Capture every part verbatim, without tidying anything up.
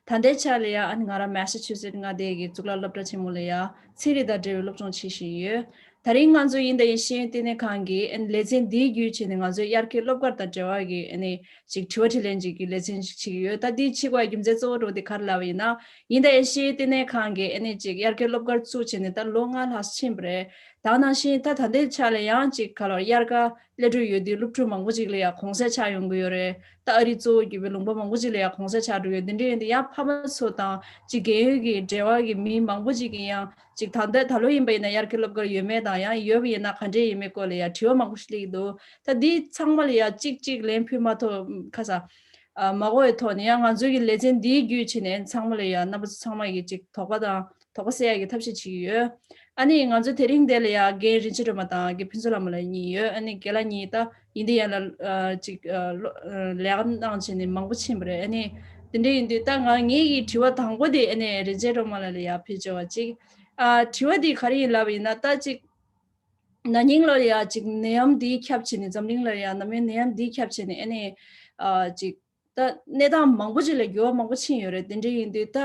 ད་ལྟའི་ཆ་ལ་ཡ་ཨ་ནི་ང་རང་མེ་ས་ཆུ་སེཊ་མངའ་སྡེ་གི་གཙུག་ལག་སློབ་གྲྭ་ཆེན་མོ་ལ་ཡ་ཚན་རིག་དང་འབྲེལ་བའི་སློབ་སྦྱོང་བྱེད་བཞིན་ཡོད། ད་རིང་ང་ཚོ་ཡིན་ད་ཡིན་ཤེས་ཡོན་ལྟེ་གནས་ཁང་གིས་ཨ་ནི་ལེ་ཚན་འདིའི་བརྒྱུད་བྱས་ནས་ང་ཚོའི་དབྱར་ཁའི་སློབ་གར་དང་འབྲེལ་བ་གི་ཨ་ནི་ཅིག་དྲི་བ་དྲིས་ལན་ཅིག་གི་ལེ་ཚན་ཅིག་བྱེད་ཀྱི་ཡོད། ད་འདི་བྱེད་དགོས་རྒྱུ་མཚན་གཙོ་བོ་འདྲ་བོ་དེ་ག་རེ་ལབ་པ་ཡིན་ན། ཡིན་ད་ཡིན་ཤེས་ཡོན་ལྟེ་གནས་ཁང་གིས་ཨ་ནི་ཅིག་དབྱར་ཁའི་སློབ་གར་བཙུགས་བྱས་ནས་ད་ལོ་ལྔ་ལྷག་ཕྱིན་པ་རེད། ད་ནང་བཞིན་ད་ད་ལྟའི་ཆ་ལ་ཡང་ཅིག་ག་ལོར་དབྱར་ཁ་སླེབས་འགྲོ་ཡོད་དུས་སློབ་ཕྲུག་མང་པོ་ཅིག་ལ་ཡང་གུང་སེང་ཆགས་ཡོང་གི་ཡོད་རེད། ད་ཨ་རི་གཙོ་བོ་གྱུར་པའི་ལུང་པ་མང་པོ་ཅིག་ལ་ཡང་གུང་སེང་ཆགས་འགྲོ་ཡོད། དེ་འདྲ་ཡིན་དུས་ཡང་ཕ་མ་ཚོ་དང་ཅིག་རྒན་ཡོལ་གྱི་འབྲེལ་བ་གི་མི་མང་པོ་ཅིག་གིས་ཡང་ཅིག་ད་ལྟ་ད་ལོ་ཡིན་པ་ཡིན་ན་དབྱར་ཁའི་སློབ་གར་ཡོད་མེད་དང་ཡང་ཡོད་པ་ཡིན་ན་ག་འདྲས་ཡིན་མིན་སྐོར་ལ་ཡང་དྲི་བ་མང་པོ་ཞིག་སླེབས་ཀྱི་འདུག་ད་འདི་ཚང་མ་ལ་ཡང་གཅིག་གཅིག་ལན་ཕུལ་མ་ཐུབ་ཁ་ས། ཨ་མ་གོ་བའི་ཐོག་ནས་ཡང་ང་ཚོའི་གི་ལེ་ཚན་འདིའི་བརྒྱུད་བྱས་ནས་ཚང་མ་ལ་ཡང་རྣམ་པ་ཚོ་ཚང་མ་གི་ཅིག་དོགས་པ་དང་དོགས་པ་སེལ་ཡག་གི་ཐབས་ཤེས་བྱེད་ཀྱི་ཡོད། ཨ་ནི་ང་ཚོ་དེ་རིང་འདི་ལ་ཡང་རྒན་རིན་ཆེན་སྒྲོལ་མ་དང་རྒན་ཕུན་ཚོགས་ལྷ་མོ་ལགས་གཉིས་ཡོད། ཨ་ནི་རྒན་ལགས་གཉིས་ད་ཡིན་དེ་ཡང་ལ་ཨ་ཅིག་ཨ་ལོ་ཨ་ལས་ཀ་གནང་བྱས་ནས་མང་པོ་ཕྱིན་པ་རེད། ཨ་ནི་དེ་འདྲ་ཡིན་དུས་ད་ང་ངེད་ཀྱི་དྲི་བ་དང་པོ་དེ་ཨ་ནི་རིན་ཆེན་སྒྲོལ་མ་ལགས་ལ་ཡང་ཕུལ་ཆོག་པ་ཅིག་ཨ་དྲི་བ་དེ་ག་རེ་ཡིན་ལབ་པ་ཡིན་ན། ད་ཅིག་ན་ནིང་ལ་ཡང་ཅིག་ནད་ཡམས་དེ་ཁྱབ་བྱས་ནས་འཛམ་གླིང་ལ་ཡང་ནད་ཡམས་དེ་ཁྱབ་བྱས་ནས་ཨ་ནི་ཨ་ཅིག་ད་གནས་སྟངས་མང་པོ་ཅིག་ལ་འགྱུར་བ་མང་པོ་ཕྱིན་ཡོད་རེད། དེ་འདྲ་ཡིན་དུས་ད་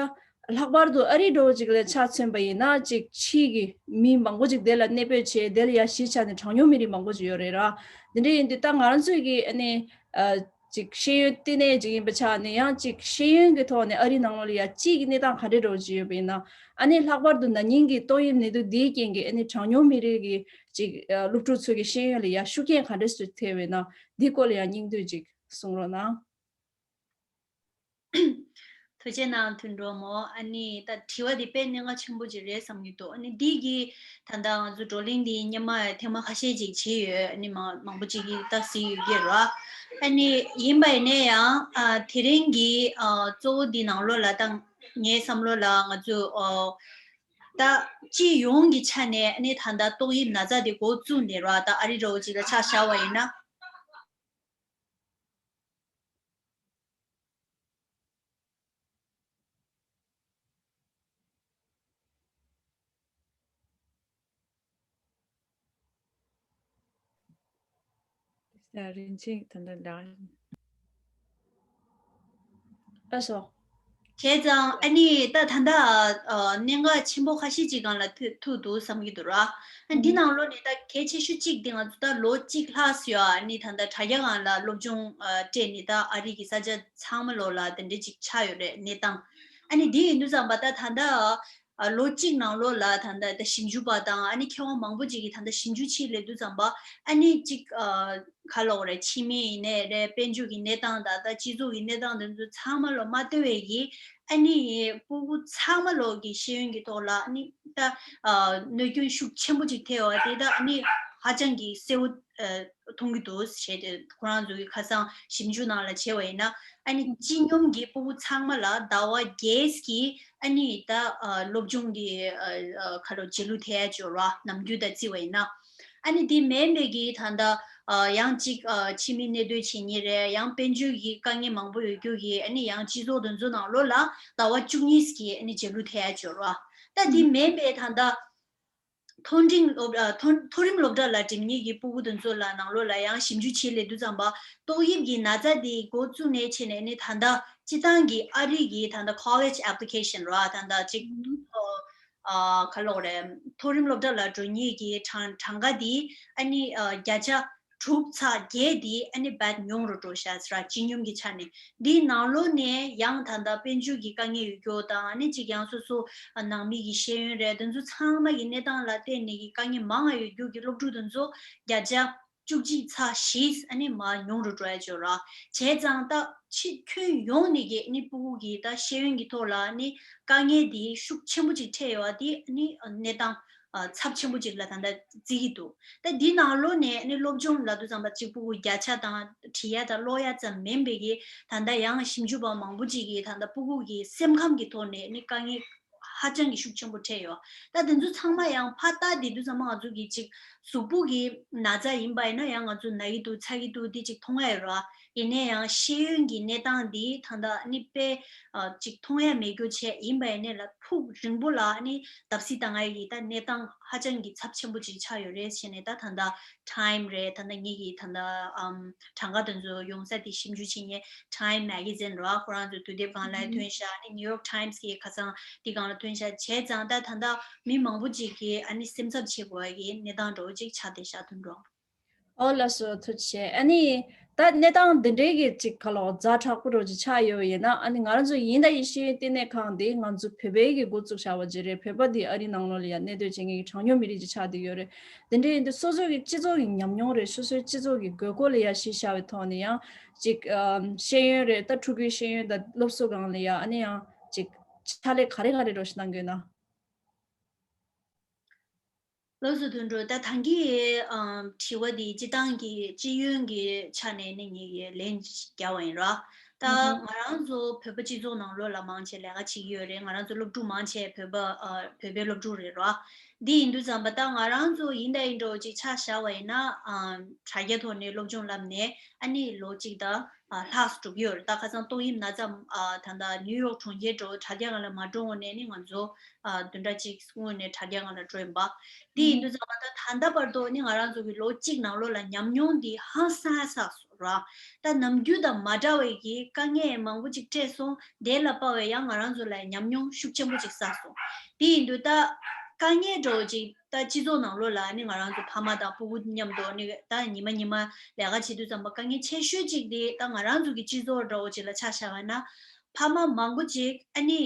ལྷག་པར་དུ་ཨ་རི་འདྲ་བོ་ཅིག་ལ་ཆ་མཚོན་པ་ཡིན་ན་ཅིག་ཕྱིའི་གི་མི་མང་པོ་ཅིག་དེ་ལ་གནས་སྤོས་བྱས་དེ་ལ་ཡང་གཞིས་ཆགས་ནས་གྲངས་ཉུང་མི་རིགས་མང་པོ་ཅིག་ཡོད་རེད་ར། དེ་འདྲ་ཡིན་དུས་ད་ང་རང་ཚོའི་གི་ཨ་ནི་ཨ་ཅིག་ཤེས་ཡོན་ལྟེ་གནས་ཅིག་ཡིན་པ་ཆགས་ནས་ཡང་ཅིག་ཤེས་ཡོན་གི་ཐོག་ནས་ཨ་རི་ནང་ལོགས་ལ་ཡང་ཕྱིའི་གི་གནས་སྟངས་ག་འདྲ་འདྲ་བོ་ཅིག་ཡོད་པ་ཡིན་ན། ཨ་ནི་ལྷག་པར་དུ་ན་ནིང་གི་ཏོག་དབྱིབས་ནད་དུག་འདིའི་རྐྱེན་གྱིས་ཨ་ནི་གྲངས་ཉུང་མི་རིགས་ཀྱི་ཅིག་ཨ་སློབ་ཕྲུག་ཚོ་གི་ཤེས་ཡོན་ལ་ཡང་ཤུགས་རྐྱེན་ག་འདྲ་ཞིག་ཐེབས་པ་ཡིན་ན་འདི་སྐོར་ལ་ཡང་སྙིང་བསྡུས་ཅིག་གསུང་རོགས་གནང་། ཐུགས་རྗེ་གནང་། དོན་གྲུབ་མོ། ཨ་ནི་ད་དྲི་བ་འདི་དཔེ་གནད་འགག་ཆེན་པོ་ཅིག་རེད་བསམ་གྱི་འདུག་ཨ་ནི་འདི་གི་ད་ལྟ་ང་ཚོ་བགྲོ་གླེང་འདི་སྔོན་མ་ཐེངས་མ་ཁ་ཤས་ཅིག་བྱས་ཡོད། ཨ་ནི་མ་མང་པོ་ཅིག་གིས་ད་གཟིགས་ཡོད་ཀྱི་རེད། ཨ་ནི་ཡིན་པ་ཡིན་ན་ཡང་ཨ་དེ་རིང་གི་ཨ་གཙོ་བོ་འདི་ནང་ལོགས་ལ་ད་ངའི་བསམ་བློ་ལ་ང་ཚོ་ཨ་ད་སྤྱི་ཡོངས་ཀྱི་ཆ་ནས་ཨ་ནི་ད་ལྟ་ཏོག་དབྱིབས་ན་ཚ་འདི་འགོ་བཙུགས་ནས་རེད་བ། ད་ཨ་རི་འདྲ་བོ་ཅིག་ལ་ཆ་བཞག་པ་ཡིན་ན། ད་རིན་ཆེན་ད་ལྟ་ལགས། ལགས་སོ། བྱས་ཙང་ཨ་ནི་ད་ད་ལྟ་ཨ་གནད་འགག་ཆེན་པོ་ཁ་ཤས་ཅིག་སྒང་ལ་ཐུག་ཐུག་འདུག་བསམ་གྱི་འདུག་ར། ཨ་འདི་ནང་ལོགས་ནས་ད་གལ་ཆེ་ཤོས་གཅིག་དེ་ང་ཚོ་ད་ལོ་གཅིག་ལྷག་ཙམ་ཡོད། ཨ་ནི་ད་ལྟ་དྲ་རྒྱ་སྒང་ལ་སློབ་སྦྱོང་ཨ་སྤྲད་ནས་ད་ཨ་རི་གི་ས་ཆ་ཚང་མ་ལོགས་ལ་དེ་འདྲ་ཅིག་ཆགས་ཡོད་རེད་གནས་སྟངས། ཨ་ནི་འདི་ཡིན་དུས་ཙམ་པ་ད་ད་ལྟ་ཨ་ལོ་གཅིག་ནང་ལོགས་ལ་ད་ལྟ་ད་ཞིབ་འཇུག་པ་དང་ཨ་ནི་མཁས་དབང་མང་པོ་ཅིག་གིས་ད་ལྟ་ཞིབ་འཇུག་བྱེད་སླེབས་དུས་ཙམ་པ་ཨ་ནི་གཅིག་ཨ་ག་ལབ་དགོས་རེད། ཕྱི་མི་ཡིན་ནའི་རེད། དཔལ་འབྱོར་གྱི་གནས་སྟངས་དང་ད་སྤྱི་ཚོགས་ཀྱི་གནས་སྟངས་དེ་ཚོ་ཚང་མ་ལ་མ་ལྟོས་པའི་གི་ཨ་ནི་སྤུ་གུ་ཚང་མ་ལོག་གི་ཤེས་ཡོན་གྱི་ཐོག་ལ་ཨ་ནི་ད་ཨ་གནོད་སྐྱོན་ཤུགས་ཆེན་པོ་ཅིག་ཐེབས་པ་དེ་ད་ཨ་ནི་ཧ་ཅང་གི་གསལ་བོ་ཨ་མཐོང་གི་འདུག་ཞེས་དེ་ཁོ་རང་ཚོ་གི་ཁ་སང་ཞིབ་འཇུག་ནང་ལ་བྱས་པ་ཡིན་ན་ཨ་ནི་སྤྱི་སྙོམས་ཀྱི་སྤུ་གུ་ཚང་མ་ལ་ཟླ་བ་བརྒྱད་ཀྱི་ཨ་ནི་ད་ཨ་སློབ་སྦྱོང་གི་ཨ་ཨ་ཁ་ལོ་བྱེད་ལུགས་ཐེ་ཡ་ཅོ་ར་ནམ་རྒྱུན་དང་བརྩི་བ་ཡིན་ན། ཨ་ནི་དེ་མིན་པའི་གི་ད་ལྟ་ཨ་ཡང་གཅིག་ཨ་ཕྱི་མི་གནས་སྡོད་བྱེད་མཁན་རེད། ཡང་དཔལ་འབྱོར་གྱི་དཀའ་ངལ་མང་པོ་ཡོད་རྒྱུ་གི་ཨ་ནི་ཡང་སྤྱི་ཚོགས་དེ་ཚོ་ནང་ལོགས་ལ་ཟླ་བ་བཅུ་གཉིས་ཀྱི་ཨ་ནི་བྱེད་ལུགས་ཐེ་ཡ་ཅོ་ར། ད་དེ་མིན་པའི་ད་ལྟ་མཐོ་འབྲིང་སློབ་ཨ་མཐོ་མཐོ་རིམ་སློབ་གྲྭ་ལ་འགྲིམ་མཁན་གྱི་སྤུ་གུ་དེ་ཚོ་ལ་ནང་ལོགས་ལ་ཡང་ཞིབ་འཇུག་བྱེད་སླེབས་དུས་ཙམ་པ་ཏོག་དབྱིབས་ཀྱི་ན་ཚ་དེ་འགོ་བཙུགས་ནས་བྱས་ནས་ཨ་ནི་ད་ལྟ་སྤྱི་བཏང་གི་ཨ་རི་གི་ད་ལྟ་college application ར་ད་ལྟ་གཅིག་ཨ་ག་ལབ་དགོས་རེད། མཐོ་རིམ་སློབ་གྲྭ་ལ་འགྲོ་མཁན་གྱི་གྲངས་གྲངས་ཀ་དེ་ཨ་ནི་ཨ་བརྒྱ་ཆ་དྲུག་ཚེག་བརྒྱད་དེ་ཨ་ནི་རྦད་ཉུང་རུ་འགྲོ་ཤག་ཟེར་ར། སྤྱི་སྙོམས་ཀྱི་ཆ་ནས་འདིའི་ནང་ལོགས་ནས་ཡང་ད་ལྟ་དཔལ་འབྱོར་གྱི་དཀའ་ངལ་ཡོད་རྒྱུ་དང་ཨ་ནི་གཅིག་ཡང་སོ་སོ་ཨ་ནང་མི་གི་ཤེས་ཡོན་རེད། དེ་ཚོ་ཚང་མ་གི་གནས་སྟངས་ལ་བརྟེན་ནས་ཀྱི་དཀའ་ངལ་མང་ང་ཡོད་རྒྱུ་གི་སློབ་ཕྲུག་དེ་ཚོ་བརྒྱ་ཆ་བཅུ་གཅིག་ཚེག་བཞི་ཨ་ནི་མར་ཉུང་རུ་འགྲོ་ཡ་ཅོ་ར། བྱས་ཙང་ད་ཕྱི་ཁྱོན་ཡོངས་ནས་ཀྱི་ཨ་ནི་སྤུ་གུ་གི་ད་ཤེས་ཡོན་གྱི་ཐོག་ལ་ཨ་ནི་དཀའ་ངལ་དེ་ཤུགས་ཆེན་པོ་ཅིག་འཕྲད་ཡོད་པ་དེ་ཨ་ནི་གནས་སྟངས་ཨ་ཚབས་ཆེན་པོ་ཅིག་ལ་ད་ལྟ་བརྩི་གི་འདུག་ད་འདི་ནང་ལོགས་ནས་ཨ་ནི་སློབ་སྦྱོང་ལབ་དུས་ཙམ་པ་གཅིག་སྤུ་གུ་བརྒྱ་ཆ་དང་བྲིས་ཡ་དང་ཀློག་ཡ་ཙམ་མིན་པའི་གི་ད་ལྟ་ཡང་ཞིབ་འཇུག་པ་མང་པོ་ཅིག་གིས་ད་ལྟ་སྤུ་གུ་གི་སེམས་ཁམས་ཀྱི་ཐོག་ནས་ཨ་ནི་དཀའ་ངལ་ཧ་ཅང་གི་ཤུགས་ཆེན་པོ་འཕྲད་ཡོད། ད་དེ་ཚོ་ཚང་མ་ཡང་ཕར་ལྟ་བསྡད་དུས་ཙམ་པ་ང་ཚོ་གི་ཅིག་གཟུགས་པོ་གི་ན་ཚ་ཡིན་པ་ཡིན་ན་ཡང་ང་ཚོ་ན་གི་འདུག་ཚ་གི་འདུག་འདི་ཅིག་མཐོང་ཡ་ཡོད་ར། ཡིན་ན་ཡང་ཤེས་ཡོན་གྱི་གནས་སྟངས་འདི་ད་ལྟ་ཨ་ནི་དཔེ་ཨ་ཅིག་མཐོང་ཡ་མེད་རྒྱུ་བྱས་ཡིན་པ་ཡིན་ནའི་ལ་ཕུགས་རིང་པོ་ལ་ཨ་ནི་བརྡབ་གསིག་བཏང་ཡ་གི་ད་གནས་སྟངས་ཧ་ཅང་གི་ཚབས་ཆེན་པོ་ཅིག་ཆགས་ཡོད་རེད་བྱས་ནས། ད་ད་ལྟ་Time་རེད། ད་ལྟ་ངེད་ཀྱི་ད་ལྟ་ཨམ་གྲངས་ཀ་དེ་ཚོ་ཡོང་ས་དེ་ཞིབ་འཇུག་བྱེད་མཁན་Time Magazine་ར། ཁོ་རང་ཚོའི་དུས་དེབ་སྒང་ལ་ཐོན་ཤག་ཨ་ནི་New York Times་གི་ཁ་སང་དེ་སྒང་ལ་ཐོན་ཤག་བྱས་ཙང་ད་ད་ལྟ་མི་མང་པོ་ཅིག་གིས་ཨ་ནི་སེམས་འཚབ་བྱེད་དགོས་ཡ་གི་གནས་སྟངས་འདྲ་བོ་ཅིག་ཆགས་བསྡད་ཤག་དོན་འགྲོ། ཨོ་ལགས་སོ། ཐུགས་རྗེ་ཆེ། ཨ་ནི་ད་གནས་སྟངས་འདི་འདྲའི་གི་ཅིག་ག་ལོ་ཛ་དྲག་པོ་འདྲ་བོ་ཅིག་ཆགས་ཡོད་ཡིན་ན། ཨ་ནི་ང་རང་ཚོ་ཡིན་ད་ཡིན་ཤེས་ཡོན་ལྟེ་གནས་ཁང་འདི་ང་ཚོ་བོད་པའི་གི་འགོ་བཙུགས་བཞག་པ་ཅིག་རེད། བོད་པ་འདི་ཨ་རིའི་ནང་ལོགས་ལ་ཡ་གནས་སྡོད་བྱེད་མཁན་གྱི་གྲངས་ཉུང་མི་རིགས་ཅིག་ཆགས་བསྡད་ཡོད་རེད། འདི་འདྲ་ཡིན་དུས་སོ་སོ་གི་སྤྱི་ཚོགས་ཀྱི་ཉམས་མྱོང་རེད། སོ་སོའི་སྤྱི་ཚོགས་ཀྱི་དགོས་མཁོ་ལ་ཡ་གཞི་བཞག་པའི་ཐོག་ནས་ཡང་ཅིག་ཨམ་ཤེས་ཡོན་རེད། ད་ཕྲུ་གུའི་ཤེས་ཡོན་དང་སློབ་གསོ་སྒང་ལ་ཡ་ཨ་ནི་ཡང་ཅིག་ཕྱག་ལས་ག་རེ་ག་རེ་འདྲ་བོ་ཞིག་གནང་གི་ཡོད་ན། ལགས་སོ། དོན་གྲུབ། ད་ད་གིན་ཨམ་དྲི་བ་འདི་སྤྱི་བཏང་གི་སྤྱི་ཡོན་གྱི་ཆ་ནས་ནི་ངེད་ཀྱིས་ལན་རྒྱག་པ་ཡིན་ར། ད་ང་རང་ཚོ་བོད་པ་སྤྱི་ཚོགས་ནང་ལོགས་ལ་མང་ཆེ་ལས་ཀ་བྱེད་ཀྱི་ཡོད་རེད། ང་རང་ཚོ་སློབ་ཕྲུག་མང་ཆེ་བོད་པ་ཨ་བོད་པའི་སློབ་ཕྲུག་རེད་ར། འདི་ཡིན་དུས་ཙམ་པ་ད་ང་རང་ཚོ་ཡིན་ད་ཡིན་འགྲོ་ཅིག་ཆ་བཞག་པ་ཡིན་ན་ཨམ་དྲ་རྒྱ་ཐོག་ནས་སློབ་སྦྱོང་བསླབས་ནས་ཨ་ནི་ལོ་གཅིག་ད་ཨ་ལྷག་འགྲོ་གི་ཡོད་རེད། ད་ཁ་སང་ཏོག་དབྱིབས་ན་ཚ་ཨ་ད་ད་ནིའུ་ཡོག་གྲོང་ཁྱེར་འགྲོ་དྲ་རྒྱ་སྒང་ལ་མ་འགྲོ་སྔོན་ནས་ནི་ང་ཚོ་ཨ་བདུན་ཕྲག་གཅིག་སྔོན་ནས་དྲ་རྒྱ་སྒང་ལ་འགྲོ་ཡིན་པ། དེ་ཡིན་དུས་ཙམ་པ་ད་ད་ལྟ་བར་དུ་ནི་ང་རང་ཚོ་གི་ལོ་གཅིག་ནང་ལོགས་ལ་ཉམས་མྱོང་འདི་ཧང་སང་ཡ་བསགས་སོང་ར། ད་ནམ་རྒྱུན་དང་མ་འདྲ་བའི་གི་དཀའ་ངལ་མང་པོ་ཅིག་འཕྲད་སོང་། དེ་ལ་དཔག་པའི་ཡང་ང་རང་ཚོ་ལ་ཉམས་མྱོང་ཤུགས་ཆེན་པོ་ཅིག་བསགས་སོང་། དེ་ཡིན་དུས་ད་དཀའ་ངལ་འདྲ་བོ་ཅིག་ད་སྤྱི་ཚོགས་ནང་ལོགས་ལ་ནི་ང་རང་ཚོ་ཕ་མ་དང་ཕྲུ་གུ་མཉམ་དུ་ནི་ད་ཉི་མ་ཉི་མ་ལས་ཀ་བྱེད་དུས་ཙམ་པ་དཀའ་ངལ་ཆེ་ཤོས་ཅིག་དེ་ད་ང་རང་ཚོ་གི་སྤྱི་ཚོགས་འདྲ་བོ་ཅིག་ལ་ཆ་བཞག་པ་ན། ཕ་མ་མང་པོ་ཅིག་ཨ་ནི་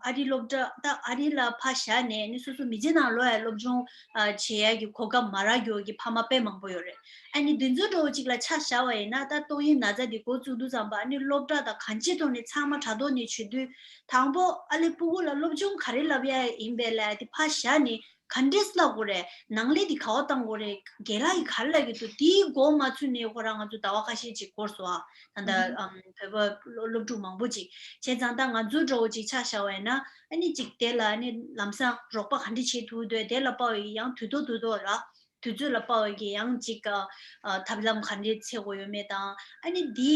ཨ་རི་སློབ་གྲྭ་ད་ཨ་རི་ལ་ཕར་བཞག་ནས་ནི་སོ་སོ་མི་ཚེ་ནང་ལོགས་ཡ་སློབ་སྦྱོང་ཨ་བྱེད་ཡ་གི་གོ་སྐབས་མ་རག་རྒྱུ་གི་ཕ་མ་དཔེ་མང་པོ་ཡོད་རེད། ཨ་ནི་འདི་ཚོ་འདྲ་བོ་ཅིག་ལ་ཆ་བཞག་པ་ཡིན་ན། ད་ཏོག་དབྱིབས་ན་ཚ་འདི་འགོ་བཙུགས་དུས་ཙམ་པ་ཨ་ནི་སློབ་གྲྭ་དང་གང་ཅིའི་ཐོག་ནས་ཚང་མ་དྲ་ཐོག་ནས་བྱེད་དུས། དང་པོ་ཨ་ལེ་ཕྲུ་གུ་ལ་སློབ་སྦྱོང་ག་རེ་བསླབ་ཡ་ཡིན་པས་ལབ་ཡ་དེ་ཕར་བཞག་ནས་ག་འདྲས་བསླབ་དགོས་རེད། ནང་ལས་དེ་ག་པར་བཏང་དགོས་རེད། རྒན་ལགས་ཀྱིས་ག་རེ་ལབ་ཀྱི་འདུག་དེའི་མགོ་མ་ཚོས་ནས་ཁོ་རང་ང་ཚོ་ཟླ་བ་ཁ་ཤས་ཅིག་འགོར་སོང་ཨ། ད་ལྟ་ཨམ་བོད་པ་སློབ་སློབ་ཕྲུག་མང་པོ་ཅིག་བྱས་ཙང་ད་ང་ཚོ་འདྲ་བོ་ཅིག་ཆ་བཞག་པ་ཡིན་ན། ཨ་ནི་ཅིག་དེ་ལ་ཨ་ནི་ལམ་སང་རོགས་པ་ག་འདྲས་བྱེད་ཐུབ་འདུག་དེ་ལ་དཔག་པའི་ཡང་དུས་ཐོག་དུས་ཐོག་ལ་དུས་ཚོད་ལ་དཔག་པའི་གི་ཡང་ཅིག་ཨ་ཨ་ཐབས་ལམ་ག་འདྲས་འཚོལ་དགོས་ཡོད་མེད་དང་། ཨ་ནི་འདི་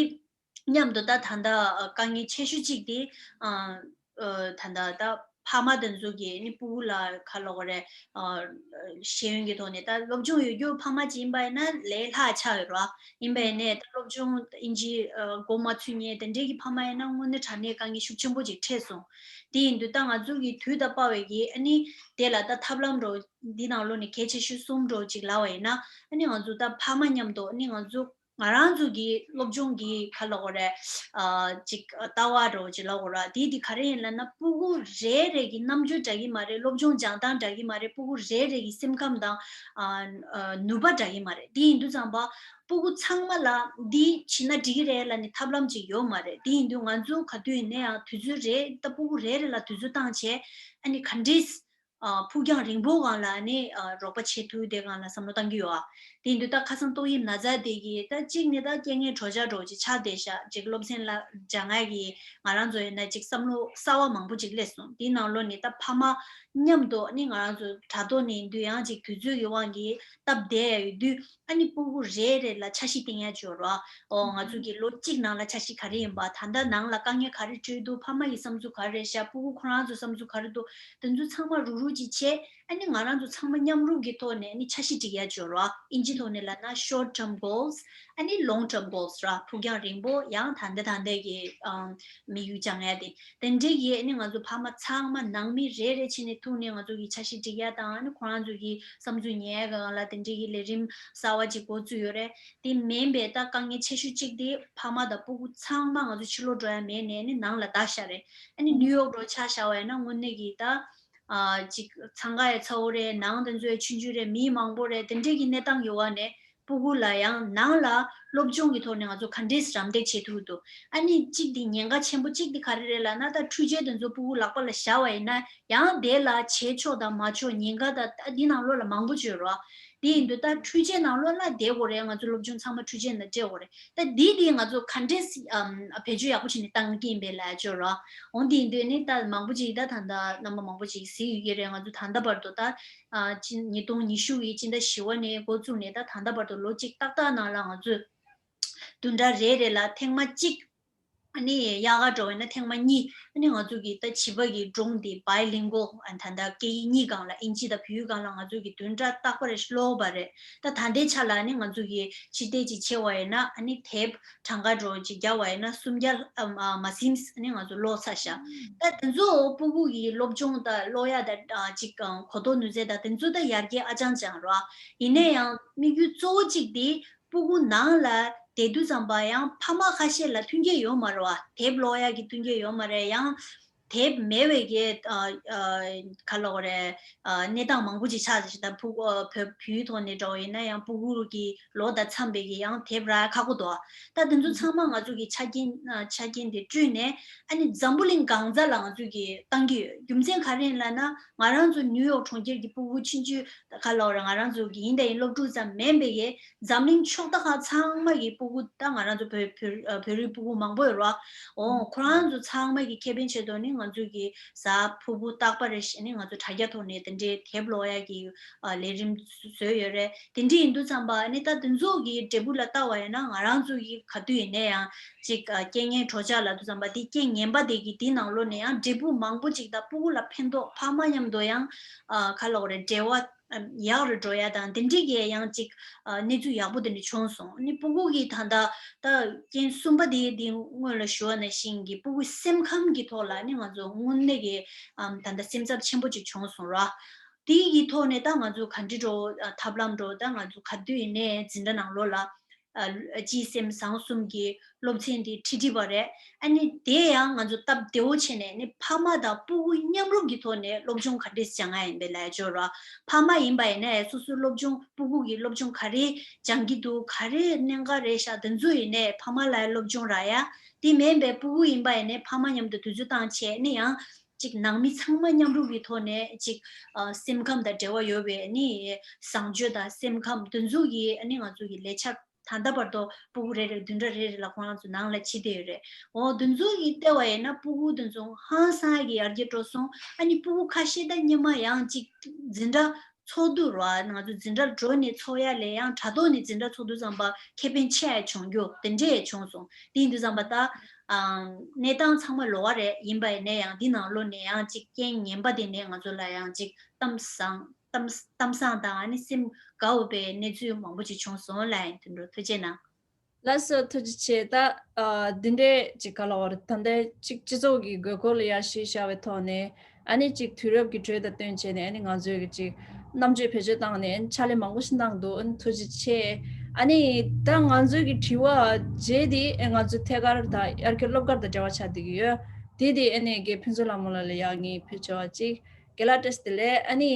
མཉམ་དུ་ད་ད་ལྟ་དཀའ་ངལ་ཆེ་ཤོས་གཅིག་དེ་ཨ་ཨ་ད་ལྟ་ད་ཕ་མ་དེ་ཚོ་གིས་ནི་ཕྲུ་གུ་ལ་ག་ལབ་དགོས་རེད། ཨ་ཤེས་ཡོན་གྱི་ཐོག་ནས་ད་སློབ་སྦྱོང་ཡོད་རྒྱུ་ཕ་མ་ཅིག་ཡིན་པ་ཡིན་ན་ལས་སླ་ཆགས་ཡོད་རེད་བ། ཡིན་པ་ཡིན་ནའི་ད་སློབ་སྦྱོང་ཨིན་ཇི་ཨ་མགོ་མ་ཚོས་མཁན་དེ་འདྲས་ཀྱི་ཕ་མ་ཡིན་ན་དངོས་གནས་དྲང་གནས་དཀའ་ངལ་ཤུགས་ཆེན་པོ་ཅིག་འཕྲད་སོང་། དེ་ཡིན་དུས་ད་ང་ཚོ་གི་དུས་ད་དཔག་པའི་གི་ཨ་ནི་དེ་ལ་ད་ཐབས་ལམ་འདྲ་བོ་འདི་ནང་ལོགས་ནས་གལ་ཆེ་ཤོས་གསུམ་འདྲ་བོ་ཅིག་ལབ་པ་ཡིན་ན། ཨ་ནི་ང་ཚོ་ད་ཕ་མ་མཉམ་དུ་ཨ་ནི་ང་ཚོ་ང་རང་ཚོ་གི་སློབ་སྦྱོང་གི་ག་ལབ་དགོས་རེད། ཨ་ཅིག་ལྟ་བ་འདྲ་བོ་ཅིག་ལབ་དགོས་རེད། དེ་དེ་ག་རེ་ཡིན་ལབ་ན། ཕྲུ་གུ་རེ་རེ་གི་རྣམ་འགྱུར་འདྲ་གི་མ་རེད། སློབ་སྦྱོང་སྦྱང་སྟངས་འདྲ་གི་མ་རེད། ཕྲུ་གུ་རེ་རེ་གི་སེམས་ཁམས་དང་ཨ་ཨ་ནུས་པ་འདྲ་གི་མ་རེད། དེ་ཡིན་དུས་ཙམ་པ་ཕྲུ་གུ་ཚང་མ་ལ་འདི་བྱས་ན་འགྲིག་གི་རེད་ལབ་ནས་ཐབས་ལམ་ཅིག་ཡོད་མ་རེད། དེ་ཡིན་དུས་ང་ཚོ་ག་དུས་ཡིན་ན་ཡང་དུས་ཚོད་རེ་ད་ཕྲུ་གུ་རེ་རེ་ལ་དུས་ཚོད་བཏང་བྱས་ཨ་ནི་ག་འདྲས། ཨ་ཕུགས་རྒྱང་རིང་པོ་སྒང་ལ་ནི་ཨ་རོགས་པ་བྱེད་ཐུབ་དེ་སྒང་ལ་བསམ་བློ་བཏང་གི་ཡོད་ཨ། དེ་ཡིན་དུས་ད་ཁ་སང་ཏོག་དབྱིབས་ན་ཚ་དེ་གིས་ད་གཅིག་ནི་ད་རྐྱེན་ངན་གྲོས་ཆོད་འདྲ་བོ་ཅིག་ཆགས་བསྡད་ཤག་ཅིག་སློབ་ཚན་ལ་སྦྱང་ཡ་གི་ང་རང་ཚོ་ཡིན་ན་ཅིག་བསམ་བློ་གསར་བ་མང་པོ་ཅིག་སླེབས་སོང་། དེའི་ནང་ལོགས་ནས་ད་ཕ་མ་མཉམ་དུ་ནི་ང་རང་ཚོ་དྲ་ཐོག་ནས་ཡིན་དུས་ཡང་ཅིག་དུས་ཚོད་ཀྱི་དབང་གིས་སྟབས་བདེ་ཡ་ཡོད་དུས། ཨ་ནི་ཕྲུ་གུ་རེ་རེ་ལ་འཆར་གཞི་བཏིང་ཡ་ཅིག་ཡོད་རེད་བ། ཨོ་ང་ཚོ་གི་ལོ་གཅིག་ནང་ལ་འཆར་གཞི་ག་རེ་ཡིན་པ། ད་ལྟ་ནང་ལ་དཀའ་ངལ་ག་རེ་འཕྲད་འདུག་ཕ་མ་ཡི་བསམ་ཚུལ་ག་རེ་རེད་ཤག་ཕྲུ་གུ་ཁོ་རང་ཚོ་བསམ་ཚུལ་ག་རེ་འདུག་དེ་ཚོ་ཚང་མ་རུག་རུག་ཅིག་བྱས། ཨ་ནི་ང་རང་ཚོ་ཚང་མ་མཉམ་རུབ་ཀྱི་ཐོག་ནས་ཨ་ནི་འཆར་གཞི་སྒྲིག་ཡ་ཅིག་ཡོད་རེད་བ། ཨིན་ཇི་ཐོག་ནས་ལབ་ན་short term goals ཨ་ནི་long term goals ར། ཕུགས་རྒྱང་རིང་པོ་ཡང་ད་ལྟ་ད་ལྟ་གི་ཨམ་དམིགས་ཡུལ་སྦྱང་ཡ་དེ། དེ་འདྲའི་གི་ཨ་ནི་ང་ཚོ་ཕ་མ་ཚང་མ་ནང་མི་རེ་རེ་བྱས་ནས་ཐུག་ནས་ང་ཚོ་གི་འཆར་གཞི་སྒྲིག་ཡ་དང་། ཨ་ནི་ཁོ་རང་ཚོ་གི་བསམ་ཚུལ་ཉན་ཡ་སྒང་ལ་དེ་འདྲའི་གི་ལས་རིམ་གསར་བ་ཅིག་འགོ་བཙུགས་ཡོད་རེད། དེ་མིན་པའི་ད་དཀའ་ངལ་ཆེ་ཤོས་གཅིག་དེ་ཕ་མ་དང་ཕྲུ་གུ་ཚང་མ་ང་ཚོ་ཕྱི་ལོགས་འགྲོ་ཡ་མེད་ནས་ཨ་ནི་ནང་ལ་བསྡད་ཤག་རེད། ཨ་ནི་ནིའུ་ཡོག་འགྲོ་ཆ་བཞག་པ་ཡིན་ན་དངོས་གནས་གི་ད་ཨ་ཅིག་འཚང་ཁ་ཡ་ཚ་བོ་རེད། ནང་དེ་ཚོ་ཡ་ཆུང་ཆུང་རེད། མི་མང་པོ་རེད། དེ་འདྲའི་གི་གནས་སྟངས་ཡོད་པ་ནས། ཕྲུ་གུ་ལ་ཡང་ནང་ལ་སློབ་སྦྱོང་གི་ཐོག་ནས་ང་ཚོ་ག་འདྲས་རམ་འདེགས་བྱེད་ཐུབ་འདུག་ཨ་ནི་གཅིག་དེ་ཉེན་ཁ་ཆེན་པོ་གཅིག་དེ་ག་རེ་རེད་ལབ་ན། ད་འཕྲུལ་ཆས་དེ་ཚོ་ཕྲུ་གུ་ལག་པ་ལ་བཞག་པ་ཡིན་ན་ཡང་དེ་ལ་བྱེད་ཆོག་དང་མ་ཆོག་ཉེན་ཁ་ད་ད་འདི་ནང་ལོགས་ལ་མང་པོ་ཅིག་ཡོད་རེད་བ། དེ་ཡིན་དུས་ད་འཕྲུལ་ཆས་ནང་ལོགས་ལ་བསྡད་དགོས་རེད། ང་ཚོ་སློབ་སྦྱོང་ཚང་མ་འཕྲུལ་ཆས་ནང་སྤྲད་དགོས་རེད། ད་འདི་དེ་ང་ཚོ་ག་འདྲས་ཨམ་བེད་སྤྱོད་ཡག་པོ་བྱས་ནས་བཏང་གི་ཡིན་པས་ལབ་ཡ་ཅིག་ཡོད་རེད་བ། འོ་དེ་ཡིན་དུས་ནི་ད་མང་པོ་ཅིག་ད་ད་ད་རྣམ་པ་མང་པོ་ཅིག་གཟིགས་ཡོད་ཀྱི་རེད། ང་ཚོ་ད་ལྟ་བར་དུ་ད། ཨ་ཕྱི་ཉིས་སྟོང་ཉི་ཤུ་ཡི་ཕྱི་ཟླ་བཞི་པ་ནས་འགོ་བཙུགས་ནས་ད་ད་ལྟ་བར་དུ་ལོ་གཅིག་ཏག་ཏག་ནང་ལ་ང་ཚོས་ བདུན་ཕྲག་རེ་རེ་ལ་ཐེངས་མ་གཅིག་ཨ་ནི་དབྱར་ཁ་འགྲོ་བས་ན་ཐེངས་མ་གཉིས། ཨ་ནི་ང་ཚོ་གི་ད་བྱིས་པ་གི་སྒྲུང་འདི་bilingual ཨ་ད་ལྟ་སྐད་ཡིག་གཉིས་སྒང་ལ་ཨིན་ཇི་དང་བོད་ཡིག་སྒང་ལ་ང་ཚོ་གི་བདུན་ཕྲག་རྟག་པར་ཀློག་པ་རེད། ད་ད་ལྟའི་ཆ་ལ་ཨ་ནི་ང་ཚོ་གི་ཕྱི་བལྟས་ཅིག་བྱས་པ་ཡིན་ན་ཨ་ནི་དེབ་གྲངས་ཀ་འགྲོ་ཅིག་རྒྱག་པ་ཡིན་ན་སུམ་བརྒྱ་ཨ་མ་ཟིན་ཨ་ནི་ང་ཚོ་ཀློག་ཚར་ཤག་ད་དེ་ཚོ་ཕྲུ་གུ་གི་སློབ་སྦྱོང་དང་ཀློག་ཡ་དང་ཅིག་གོ་རྟོགས་ནུས་རྩལ་དང་དེ་ཚོ་ད་ཡར་རྒྱས་ཨ་ཅང་ཅང་རེད། ཡིན་ན་ཡང་དམིགས་ཡུལ་གཙོ་བོ་གཅིག་དེ་ཕྲུ་གུ་ནང་ལ་བསྡད་དུས་ཙམ་པ་ཡང་ཕ་མ་ཁ་ཤས་ལ་མཐུན་རྐྱེན་ཡོད་མ་རེད་བ། དེབ་ཀློག་ཡག་གི་མཐུན་རྐྱེན་ཡོད་མ་རེད། ཡང་དེབ་མེད་པའི་གི་ཨ་ཨ་ག་ལབ་དགོས་རེད། ཨ་གནས་སྟངས་མང་པོ་ཅིག་ཆགས་ཤག་ད་ཕྲུ་གུ་ཨ་བོད་བོད་ཡིག་ཐོག་ནས་འདྲ་བ་ཡིན་ན་ཡང་ཕྲུ་གུ་གི་ལོ་དང་འཚམས་པའི་གི་ཡང་དེབ་རག་ཁག་པོ་འདུག་ད་དེ་ཚོ་ཚང་མ་ང་ཚོ་གི་ཆ་རྐྱེན་ཨ་ཆ་རྐྱེན་དེ་བསྐྲུན་ནས་ཨ་ནི་འཛམ་བུ་གླིང་གང་ས་ལ་ང་ཚོ་གི་བཏང་གི་ཡོད། རྒྱུ་མཚན་ག་རེ་ཡིན་ལབ་ན་ང་རང་ཚོ་ནིའུ་ཡོག་གྲོང་ཁྱེར་གི་ཕྲུ་གུ་ཆུང་ཆུང་ག་ལབ་དགོས་རེད། ང་རང་ཚོ་གི་ཡིན་ད་ཡིན་སློབ་ཕྲུག་ཙམ་མིན་པའི་གི་འཛམ་གླིང་ཕྱོགས་མཐའ་ཁག་ཚང་མ་གི་ཕྲུ་གུ་ད་ང་རང་ཚོ་བོད་བོད་ཨ་བོད་རིགས་ཕྲུ་གུ་མང་པོ་ཡོད་རེད་བ། འོ་ཁོ་རང་ཚོ་ཚང་མ་གི་ཁེ་ཕན་ཆེད་དུ་ནི་ང་ཚོ་གི་གཟའ་ཕུར་བུ་རྟག་པར་རེ་བཞིན་ནི་ང་ཚོ་དྲ་རྒྱ་ཐོག་ནས་དེ་འདྲའི་དེབ་ཀློག་ཡ་གི་ཨ་ལས་རིམ་བཟོས་ཡོད་རེད། དེ་འདྲ་ཡིན་དུས་ཙམ་པ་ནི་ད་དེ་ཚོ་གི་འབྲས་བུ་ལ་ལྟ་བ་ཡིན་ན་ང་རང་ཚོ་གི་ག་དུས་ཡིན་ནའི་ཡང་ཅིག་ཨ་རྐྱེན་ངན་གྲོགས་ཆགས་ལབ་དུས་ཙམ་པ་དེ་རྐྱེན་ངན་པ་དེ་གི་དེ་ནང་ལོགས་ནས་ཡང་འབྲས་བུ་མང་པོ་ཅིག་ད་ཕྲུ་གུ་ལ་ཕན་ཐོགས། ཕ་མ་མཉམ་དུ་ཡང་ཨ་ག་ལབ་དགོས་རེད། འབྲེལ་བ་ཨ་ཡག་རུ་འགྲོ་ཡ་དང་དེ་འདྲའི་གི་ཡང་ཅིག་ཨ་གནས་ཚུལ་ཡག་པོ་དེ་འདྲ་བྱུང་སོང་། ནི་ཕྲུ་གུ་གི་ད་ལྟ་ད་རྐྱེན་གསུམ་པ་དེ་དེ་སྔོན་ལ་ཞུ་བ་ནང་བཞིན་གི་ཕྲུ་གུའི་སེམས་ཁམས་ཀྱི་ཐོག་ལ་ནི་ང་ཚོ་དངོས་གནས་ཀྱི་ཨམ་ད་ལྟ་སེམས་འཚབ་ཆེན་པོ་ཅིག་བྱུང་སོང་ར། དེ་གི་ཐོག་ནས་ད་ང་ཚོ་ག་འདྲ་འགྲོ་ཨ་ཐབས་ལམ་འགྲོ་ད་ང་ཚོ་ག་དུས་ཡིན་ནའི་འཛིན་གྲྭ་ནང་ལོགས་ལ་ཨ་སྤྱི་སེམས་བཟང་གསུམ་གྱི་སློབ་ཚན་དེ་ཁྲིད་ཁྲིད་པ་རེད། ཨ་ནི་དེ་ཡང་ང་ཚོ་སྟབས་བདེ་བོ་བྱས་ནས་ནི་ཕ་མ་དང་ཕྲུ་གུ་མཉམ་རུབ་ཀྱི་ཐོག་ནས་སློབ་སྦྱོང་ག་འདྲས་སྦྱང་ཡ་ཡིན་པའི་ལས་སྦྱོར་ར། ཕ་མ་ཡིན་པ་ཡིན་ན་ཡང་སོ་སོའི་སློབ་སྦྱོང་ཕྲུ་གུ་གི་སློབ་སྦྱོང་ག་རེ་སྦྱང་གི་འདུག་ག་རེ་གནད་འགག་རེད་ཤག་དེ་ཚོ་ཡིན་ནའི་ཕ་མ་ལ་སློབ་སྦྱོང་རག་ཡ། དེ་མིན་པའི་ཕྲུ་གུ་ཡིན་པ་ཡིན་ནའི་ཕ་མ་མཉམ་དུ་དུས་ཚོད་བཏང་བྱས་ནི་ཡང་ཅིག་ནང་མི་ཚང་མ་མཉམ་རུབ་ཀྱི་ཐོག་ནས་ཅིག་ཨ་སེམས་ཁམས་དང་འབྲེལ་བ་ཡོད་པའི་ནི་བཟང་སྤྱོད་དང་སེམས་ཁམས་དེ་ཚོ་གི་ནི་ང་ཚོ་གི་ལས་འཆར་ད་ལྟ་བར་དུ་ཕྲུ་གུ་རེ་རེ་བདུན་ཕྲག་རེ་རེ་ལ་ཁོང་རང་ཚོ་ནང་ལ་བྱེད་བསྡད་ཡོད་རེད། འོ་དེ་ཚོ་གི་ལྟ་བ་ཡིན་ན་ཕྲུ་གུ་དེ་ཚོ་ཧང་སང་གི་ཡར་རྒྱས་འགྲོ་སོང་། ཨ་ནི་ཕྲུ་གུ་ཁ་ཤས་ད་སྔོན་མ་ཡང་ཅིག་འཛིན་གྲྭ་ཚོགས་དུས་ར་ང་ཚོ་འཛིན་གྲྭ་འགྲོ་ནས་ཚོགས་ཡ་ལས་ཡང་དྲ་ཐོག་ནས་འཛིན་གྲྭ་ཚོགས་དུས་ཙམ་པ་ཁེ་ཕན་ཆེ་ཡ་བྱུང་རྒྱུ་དེ་འདྲས་བྱུང་སོང་། དེ་ཡིན་དུས་ཙམ་པ་ད་ཨ་གནས་སྟངས་ཚང་མ་ལོགས་ཀ་རེད། ཡིན་པ་ཡིན་ནའི་ཡང་འདི་ནང་ལོགས་ནས་ཡང་ཅིག་རྐྱེན་ངན་པ་དེ་ནས་ང་ཚོ་ལ་ཡང་ཅིག་གཏམ་བཟང་གཏམ་གཏམ་བཟང་དང་ཨ་ནི་སེམས་དགའ་འོས་པའི་གནས་ཚུལ་མང་པོ་ཅིག་བྱུང་སོང་ལ། ཡིན་དུས་འགྲོ་ཐུགས་རྗེ་གནང་། ལགས་སོ་ཐུགས་རྗེ་ཆེ། ད་ཨ་འདི་འདྲའི་ཅིག་ག་ལབ་དགོས་རེད། ད་ལྟའི་ཅིག་སྤྱི་ཚོགས་ཀྱི་དགོས་མཁོ་ལ་ཡར་གཞི་བཞག་པའི་ཐོག་ནས་ཨ་ནི་ཅིག་དུས་རབས་ཀྱི་འགྲོས་དང་བསྟུན་བྱས་ནས་ཨ་ནི་ང་ཚོས་ཀྱི་ཅིག་རྣམ་དཔྱོད་བེད་སྤྱོད་བཏང་ནས་ཨ་ནི་ཕྱག་ལས་མང་པོ་ཞིག་གནང་འདུག་ཨ་ནི་ཐུགས་རྗེ་ཆེ། ཨ་ནི་ད་ང་ཚོའི་གི་དྲི་བ་རྗེས་དེ་ཨ་ང་ཚོའི་ཐད་ཀར་ད་དབྱར་ཁའི་སློབ་གར་དང་འབྲེལ་བ་ཆགས་བསྡད་ཀྱི་ཡོད། དེ་དེ་ཨ་ནི་རྒན་ཕུན་ཚོགས་ལྷ་མོ་ལགས་ལ་ཡང་ངས་ཕུལ་ཆོག་པ་ཅིག་རྒན་ལགས་བཀྲ་ཤིས་བདེ་ལེགས། ཨ་ནི།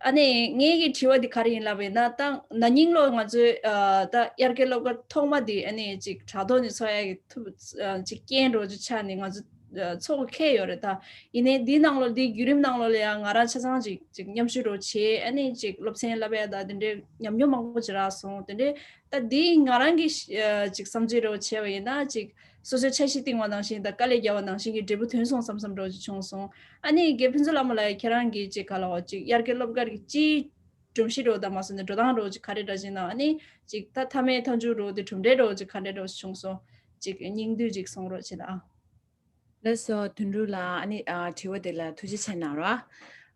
ཨ་ནི་ངེད་ཀྱི་དྲི་བ་འདི་ག་རེ་ཡིན་ལབ་པ་ཡིན་ན། ད་ན་ནིང་ལོ་ང་ཚོའི་ཨ་ད་དབྱར་ཁའི་སློབ་གར་ཐོག་མ་འདི་ཨ་ནི་ཅིག་དྲ་ཐོག་ནས་ཚོགས་ཡག་གི་ཐུབ་ཨ་ཅིག་རྐྱེན་རོགས་ཅིག་ཆགས་ནས་ང་ཚོ་ཨ་ཚོགས་ཁེལ་ཡོད་རེད། ད་ཡིན་ནའི་འདིའི་ནང་ལོགས་འདིའི་བརྒྱུད་རིམ་ནང་ལོགས་ལ་ཡང་ང་རང་ཆ་ཚང་ཅིག་ཅིག་མཉམ་ཞུགས་རོགས་བྱས། ཨ་ནི་ཅིག་སློབ་ཚན་བསླབ་ཡ་ད་དེ་འདྲའི་ཉམས་མྱོང་མང་པོ་ཅིག་རག་སོང་། དེ་འདྲའི་ད་འདིའི་ང་རང་གི་ཨ་ཅིག་བསམ་ཚུལ་རོགས་བྱས་པ་ཡིན་ན། ཅིག་སོ་སོའི་འཆར་གཞི་བཏིང་བ་ནང་བཞིན་དང་དཀའ་ལས་བརྒྱབ་པ་ནང་བཞིན་གྱི་འབྲས་བུ་ཐོན་སོང་བསམ་བསམ་རོགས་ཅིག་བྱུང་སོང་། ཨ་ནི་རྒན་ཕུན་ཚོགས་ལྷ་མོ་ལགས་ཁྱེད་རང་གིས་ཅིག་ག་ལབ་དགོས་ཅིག་དབྱར་ཁའི་སློབ་གར་གྱི་སྤྱིའི་སྒྲོམ་གཞི་རོགས་དང་མ་སོང་ནས་འགྲོ་སྟངས་རོགས་ཅིག་ག་རེ་འདྲ་ཅིག་ན། ཨ་ནི་ཅིག་ད་མཐའ་མའི་མཐའ་མཇུག་རོགས་དེ་གྲུབ་འབྲས་རོགས་ཅིག་ག་འདྲ་རོགས་ཅིག་བྱུང་སོང་། ཅིག་སྙིང་བསྡུས་ཅིག་གསུང་རོགས་བྱེད་དང་། ལགས་སོ་དོན་གྲུབ་ལགས། ཨ་ནི་ཨ་དྲི་བ་དེ་ལ་ཐུགས་རྗེ་ཆེ་གནང་རོགས།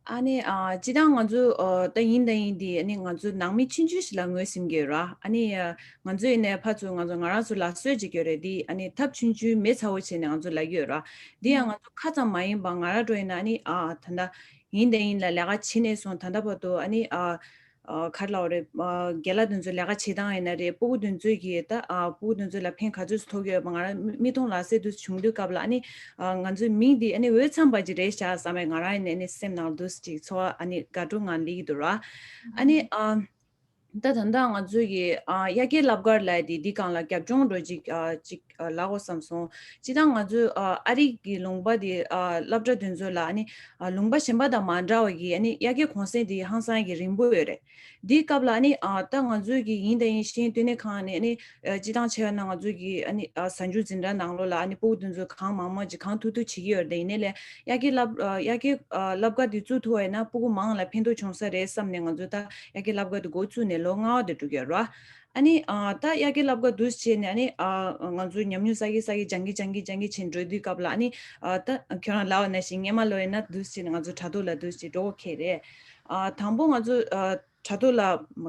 ཨ་ནི་ཨ་སྤྱིར་བཏང་ང་ཚོ་ཨ་ད་ཡིན་ད་ཡིན་དེ་ཨ་ནི་ང་ཚོ་ནང་མི་ཆུང་ཆུང་ཞིག་ལ་ངོས་ཟིན་གྱི་ཡོད་ར། ཨ་ནི་ཨ་ང་ཚོ་ཡིན་ནའི་ཕར་ཚུར་ང་ཚོ་ང་རང་ཚོ་ལ་གསོལ་ཅིག་ཡོད་རེད། དེ་ཨ་ནི་ཐབས་ཆུང་ཆུང་མི་ཚ་བོ་བྱས་ནས་ང་ཚོ་ལབ་ཀྱི་ཡོད་ར། དེ་ཡང་ང་ཚོ་ཁ་ཙམ་མ་ཡིན་པ་ང་རང་འགྲོ་ཡིན་ན་ཨ་ནི་ཨ་ད་ལྟ་ཡིན་ད་ཡིན་ལ་ལས་ཀ་བྱེད་ནས་སོང་། ད་ལྟ་བར་དུ་ཨ་ནི་ཨ་ཨ་ག་རེ་ལབ་དགོས་རེད། ཨ་རྒན་ལགས་དེ་ཚོའི་ལས་ཀ་བྱེད་སྟངས་ཡིན་ན་རེད། ཕྲུ་གུ་དེ་ཚོའི་གི་ད་ཨ་ཕྲུ་གུ་དེ་ཚོ་ལ་ཕན་ག་ཚོད་ཐོགས་ཀྱི་ཡོད་པ་ང་རང་མིག་མཐོང་ལག་ཟིན་དུ་བྱུང་དུས་སྐབས་ལ་ཨ་ནི་ཨ་ང་ཚོའི་མིང་འདི་ཨ་ནི་འོས་འཚམ་པ་ཅིག་རེད་ཤག་བསམ་པའི་ང་རང་ཡིན་ནས་ཨ་ནི་སེམས་ནང་དུ་ཅིག་ཚོར་བ་ཨ་ནི་དགའ་སྤྲོ་ངང་སླེབས་ཀྱི་འདུག་ར། ཨ་ནི་ཨ་ད་ད་ལྟ་ང་ཚོའི་གི་ཨ་དབྱར་ཁའི་སློབ་གར་ལབ་དེ་འདི་སྒང་ལ་རྒྱབ་ལྗོངས་འདྲ་ཅིག་ཨ་ཅིག་ཨ་ལབ་དགོས་བསམ་སོང་། སྤྱིར་བཏང་ང་ཚོའི་ཨ་ཨ་རི་གི་ལུང་པ་དེ་ཨ་སློབ་གྲྭ་དེ་ཚོ་ལ་ཨ་ནི་ཨ་ལུང་པ་གཞན་པ་དང་མ་འདྲ་བ་གི་ཨ་ནི་དབྱར་ཁའི་གུང་སེང་དེ་ཧང་སང་གི་རིང་པོ་ཡོད་རེད། འདིའི་སྐབས་ལ་ཨ་ནི་ཨ་ད་ང་ཚོའི་གི་ཡིན་ད་ཡིན་ཤིང་ལྟེ་གནས་ཁང་ནས་ཨ་ནི་ཨ་སྤྱིར་བཏང་བྱས་ཡོད་ན་ང་ཚོའི་གི་ཨ་ནི་ཨ་གཟའ་མཇུག་འཛིན་གྲྭ་ནང་ལོགས་ལ་ཨ་ནི་ཕྲུ་གུ་དེ་ཚོ་གང་མང་མང་ཅིག་གང་ཐུབ་ཐུབ་བྱེད་ཀྱི་ཡོད་རེད། ཡིན་ནའི་ལས་དབྱར་ཁའི་སློབ་ཨ་དབྱར་ཁའི་ཨ་སློབ་གར་དེ་བཙུགས་ཐུབ་པ་ཡིན་ན་ཕྲུ་གུ་མང་ལ་ཕན་ཐོགས་བྱུང་ས་རེད་བསམ་ནས་ང་ཚོ་ད་དབྱར་ཁའི་སློབ་གར་དེ་འགོ་བཙུགས་ནས་ལོ་ལྔ་པ་དེ་འགྲོ་གི་ཡོད་རེད། ཨ་ནི་ཨ་ད་དབྱར་ཁའི་སློབ་གར་འདུག་སེ་བྱས་ནས། ཨ་ནི་ཨ་ང་ཚོ་ཉམས་མྱོང་བསགས་ཀྱི་བསགས་ཀྱི་སྦྱང་གི་སྦྱང་གི་སྦྱང་གི་བྱས་འགྲོ་དུས་སྐབས་ལ། ཨ་ནི་ཨ་ད་ཁྱོད་རང་ལབ་པ་ནང་བཞིན་སྔོན་མ་ལོ་ཡིན་ན་འདུག་སེ་བྱས་ནས་ང་ཚོ་དྲ་ཐོག་ལ་འདུག་སེ་བྱས་འགྲོ་གི་རེད། ཨ་དང་པོ་ང་ཚོ་ཨ་དྲ་ཐོག་ལ་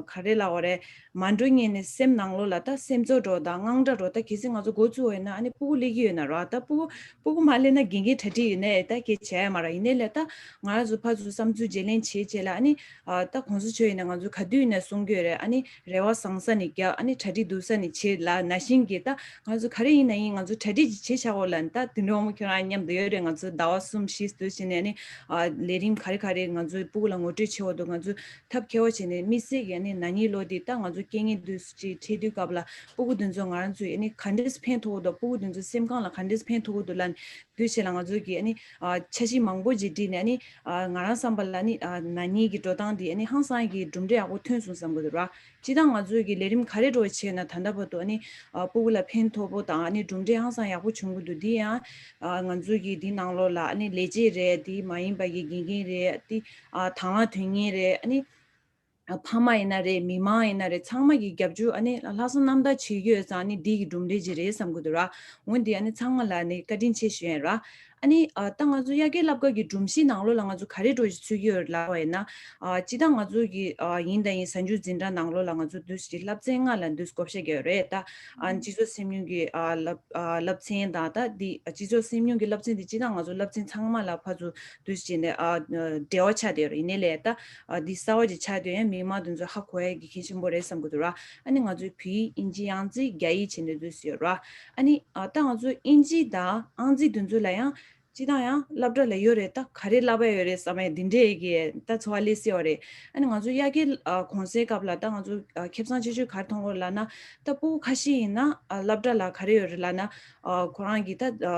ག་རེ་ལབ་དགོས་རེད། མ་འགྲོ་སྔོན་ནས་སེམས་ནང་ལོགས་ལ་ད་སེམས་ཚོར་འདྲ་དང་དངངས་སྐྲག་འདྲ། ད་གལ་སྲིད་ང་ཚོ་འགོ་བཙུགས་པ་ཡིན་ན། ཨ་ནི་སྤུ་གུ་སླེབས་ཀྱི་ཡོད་ན་ར། ད་སྤུ་གུ་སྤུ་གུ་མ་སླེབས་ན་དགེ་རྒན་གྲ་སྒྲིག་ཡོད་ནའི་ད་སྐད་ཆ་བྱས་ཡ་མ་རེད། ཡིན་ནའི་ལས་ད་ང་རང་ཚོ་ཕར་ཚུར་བསམ་ཚུལ་བརྗེ་ལེན་བྱས་བྱས་ལ། ཨ་ནི་ཨ་ད་གོང་ས་མཆོག་ཡིན་ན་ང་ཚོ་ག་དུས་ཡིན་ན་གསུང་གི་ཡོད་རེད། ཨ་ནི་རེ་བ་བཟང་ས་ནས་རྒྱག། ཨ་ནི་གྲ་སྒྲིག་སྡུག་ས་ནས་བྱེད་ལབ་ནང་བཞིན་གྱི། ད་ང་ཚོ་ག་རེ་ཡིན་ན་ཡིན། ང་ཚོ་གྲ་སྒྲིག་ཅིག་བྱེད་བཞག་འོ་ལབ་ནས། ད་དེ་འདྲ་འོ་མ་ཁྱོད་རང་མཉམ་དུ་ཡོད་རེད། ང་ཚོ་ཟླ་བ་གསུམ་བཞི་འདུག་སེ་བྱས་ནས། ཨ་ནི་ཨ་ལས་རིམ་ག་རེ་ག་རེ་ང་ཚོའི་སྤུ་གུ་ལ་ངོ་སྤྲོད་བྱེད་འོ་འདུག་ང་ཚོ་ཐབས་མཁས་པ་བྱས་ནས། དམིགས་བསལ་གྱི་ཨ་ནི་ན་ནིང་ལོ་འདི་ད་ང་ཚོ་རྐྱེན་ངན་འདུག་སེ་ཅིག་འཕྲད་དུས་སྐབས་ལ་སྤུ་གུ་དེ་ཚོ་ང་རང་ཚོས་ཨ་ནི་ག་འདྲས་ཕན་ཐོགས་འདུག་སྤུ་གུ་དེ་ཚོ་སེམས་ཁམས་ལ་ག་འདྲས་ཕན་ཐོགས་འདུག་ལབ་ནས། དུས་ཆེ་ལ་ང་ཚོ་གི་ཨ་ནི་ཨ་འཆར་གཞི་མང་པོ་ཅིག་བསྒྲིགས་ནས། ཨ་ནི་ཨ་ང་རང་བསམ་པ་ལ་ཨ་ནི་ཨ་ན་ནིང་གི་འགྲོ་སྟངས་འདི་ཨ་ནི་ཧང་སང་གི་གྲུབ་འབྲས་ཡག་པོ་ཐོན་སོང་བསམ་གྱི་འདུག་ར། སྤྱིར་བཏང་ང་ཚོ་གི་ལས་རིམ་ག་རེ་འགྲོ་བྱས་ན་ད་ལྟ་བར་དུ་ཨ་ནི་ཨ་སྤུ་གུ་ལ་ཕན་ཐོགས་པོ་དང་ཨ་ནི་གྲུབ་འབྲས་ཧང་སང་ཡག་པོ་བྱུང་གི་འདུག་འདི་ཡང་ཨ་ང་ཚོ་གི་འདི་ནང་ལོགས་ལ་ཨ་ནི་ལས་བྱེད་རེད། འདི་མ་ཡིན་པ་གི་དགེ་རྒན་རེད། འདི་ཨ་དང་བླངས་དོན་གཉེར་རེད། ཨ་ནི་ཕ་མ་ཡིན་ན་རེད། མི་མང་ཡིན་ན་རེད། ཚང་མ་གི་རྒྱབ་སྐྱོར། ཨ་ནི་ལྷག་བསམ་རྣམ་དག་བྱེད་རྒྱུ་ཡོད་ཙང་། ཨ་ནི་འདི་གི་གྲུབ་འབྲས་ཅིག་རེད་བསམ་གྱི་འདུག་ར། འོན་ཏེ་ཨ་ནི་ཚང་མ་ལ་ཨ་ནི་བཀའ་དྲིན་ཆེ་ཞུ་ཡ་ར། ཨ་ནི་ཨ་ད་ང་ཚོ་དབྱར་ཁའི་སློབ་གར་གྱི་སྒྲོམ་གཞི་ནང་ལོགས་ལ་ང་ཚོ་ག་རེ་འདྲ་ཞིག་ཚུད་ཀྱི་ཡོད་ལབ་པ་ཡིན་ན། ཨ་སྤྱིར་བཏང་ང་ཚོ་གི་ཨ་ཡིན་དང་ཡིན་གཟའ་མཇུག་འཛིན་གྲྭ་ནང་ལོགས་ལ་ང་ཚོ་འདུག་སེ་བསླབ་ཚན་ལྔ་ལ་འདུག་སེ་བགོ་བཤའ་བརྒྱབ་ཡོད་རེད། ད་ཨ་སྤྱི་ཚོགས་སེམས་མྱོང་གི་ཨ་བསླབ་ཨ་བསླབ་ཚན་དང་། ད་འདི་སྤྱི་ཚོགས་སེམས་མྱོང་གི་བསླབ་ཚན་འདི་སྤྱིར་བཏང་ང་ཚོ་བསླབ་ཚན་ཚང་མ་ལ་ཕར་ཚུར་འདུག་སེ་བྱས་ནས་ཨ་འབྲེལ་བ་ཆགས་བསྡད་ཡོད་རེད། ཡིན་ནའི་ལས་ད་ཨ་འདི་གསར་བ་ཅིག་ཆགས་བསྡད་ཡོད། མི་མང་དེ་ཚོ་ཧ་གོ་ཡ་གི་གལ་ཆེན་པོ་རེད་བསམ་གྱི་འདུག་ར། ཨ་ནི་ང་ཚོའི་བོད་ཡིག་དབྱིན་ཇི་ཨང་རྩིས་རྒྱ་ཡིག་བྱས་ནས་འདུག་སེ་ཡོད་ར། ཨ་ནི་ཨ་ད་ང་ཚོ་དབྱིན་ཇི་དང་ཨང་རྩིས་དེ་ཚོ་ལ་ཡང་སྤྱིར་བཏང་ཡང་སློབ་གྲྭ་ལ་ཡོད་རེད། ད་ག་རེ་བསླབ་པ་ཡོད་རེད་བསམ་ཡ་འདི་འདྲས་ཀྱི་ད་ཚོར་བ་སླེབས་སྲིད་པ་རེད། ཨ་ནི་ང་ཚོ་དབྱར་ཁའི་ཨ་གུང་སེང་སྐབས་ལ་ད་ང་ཚོ་ཨ་ཁེ་བཟང་ཆེ་ཤོས་ག་རེ་མཐོང་གི་ཡོད་ལབ་ན། ད་སྤུ་གུ་ཁ་ཤས་ཡིན་ན་ཨ་སློབ་གྲྭ་ལ་ག་རེ་ཡོད་རེད་ལབ་ན། ཨ་ཁོ་རང་གི་ད་ཨ་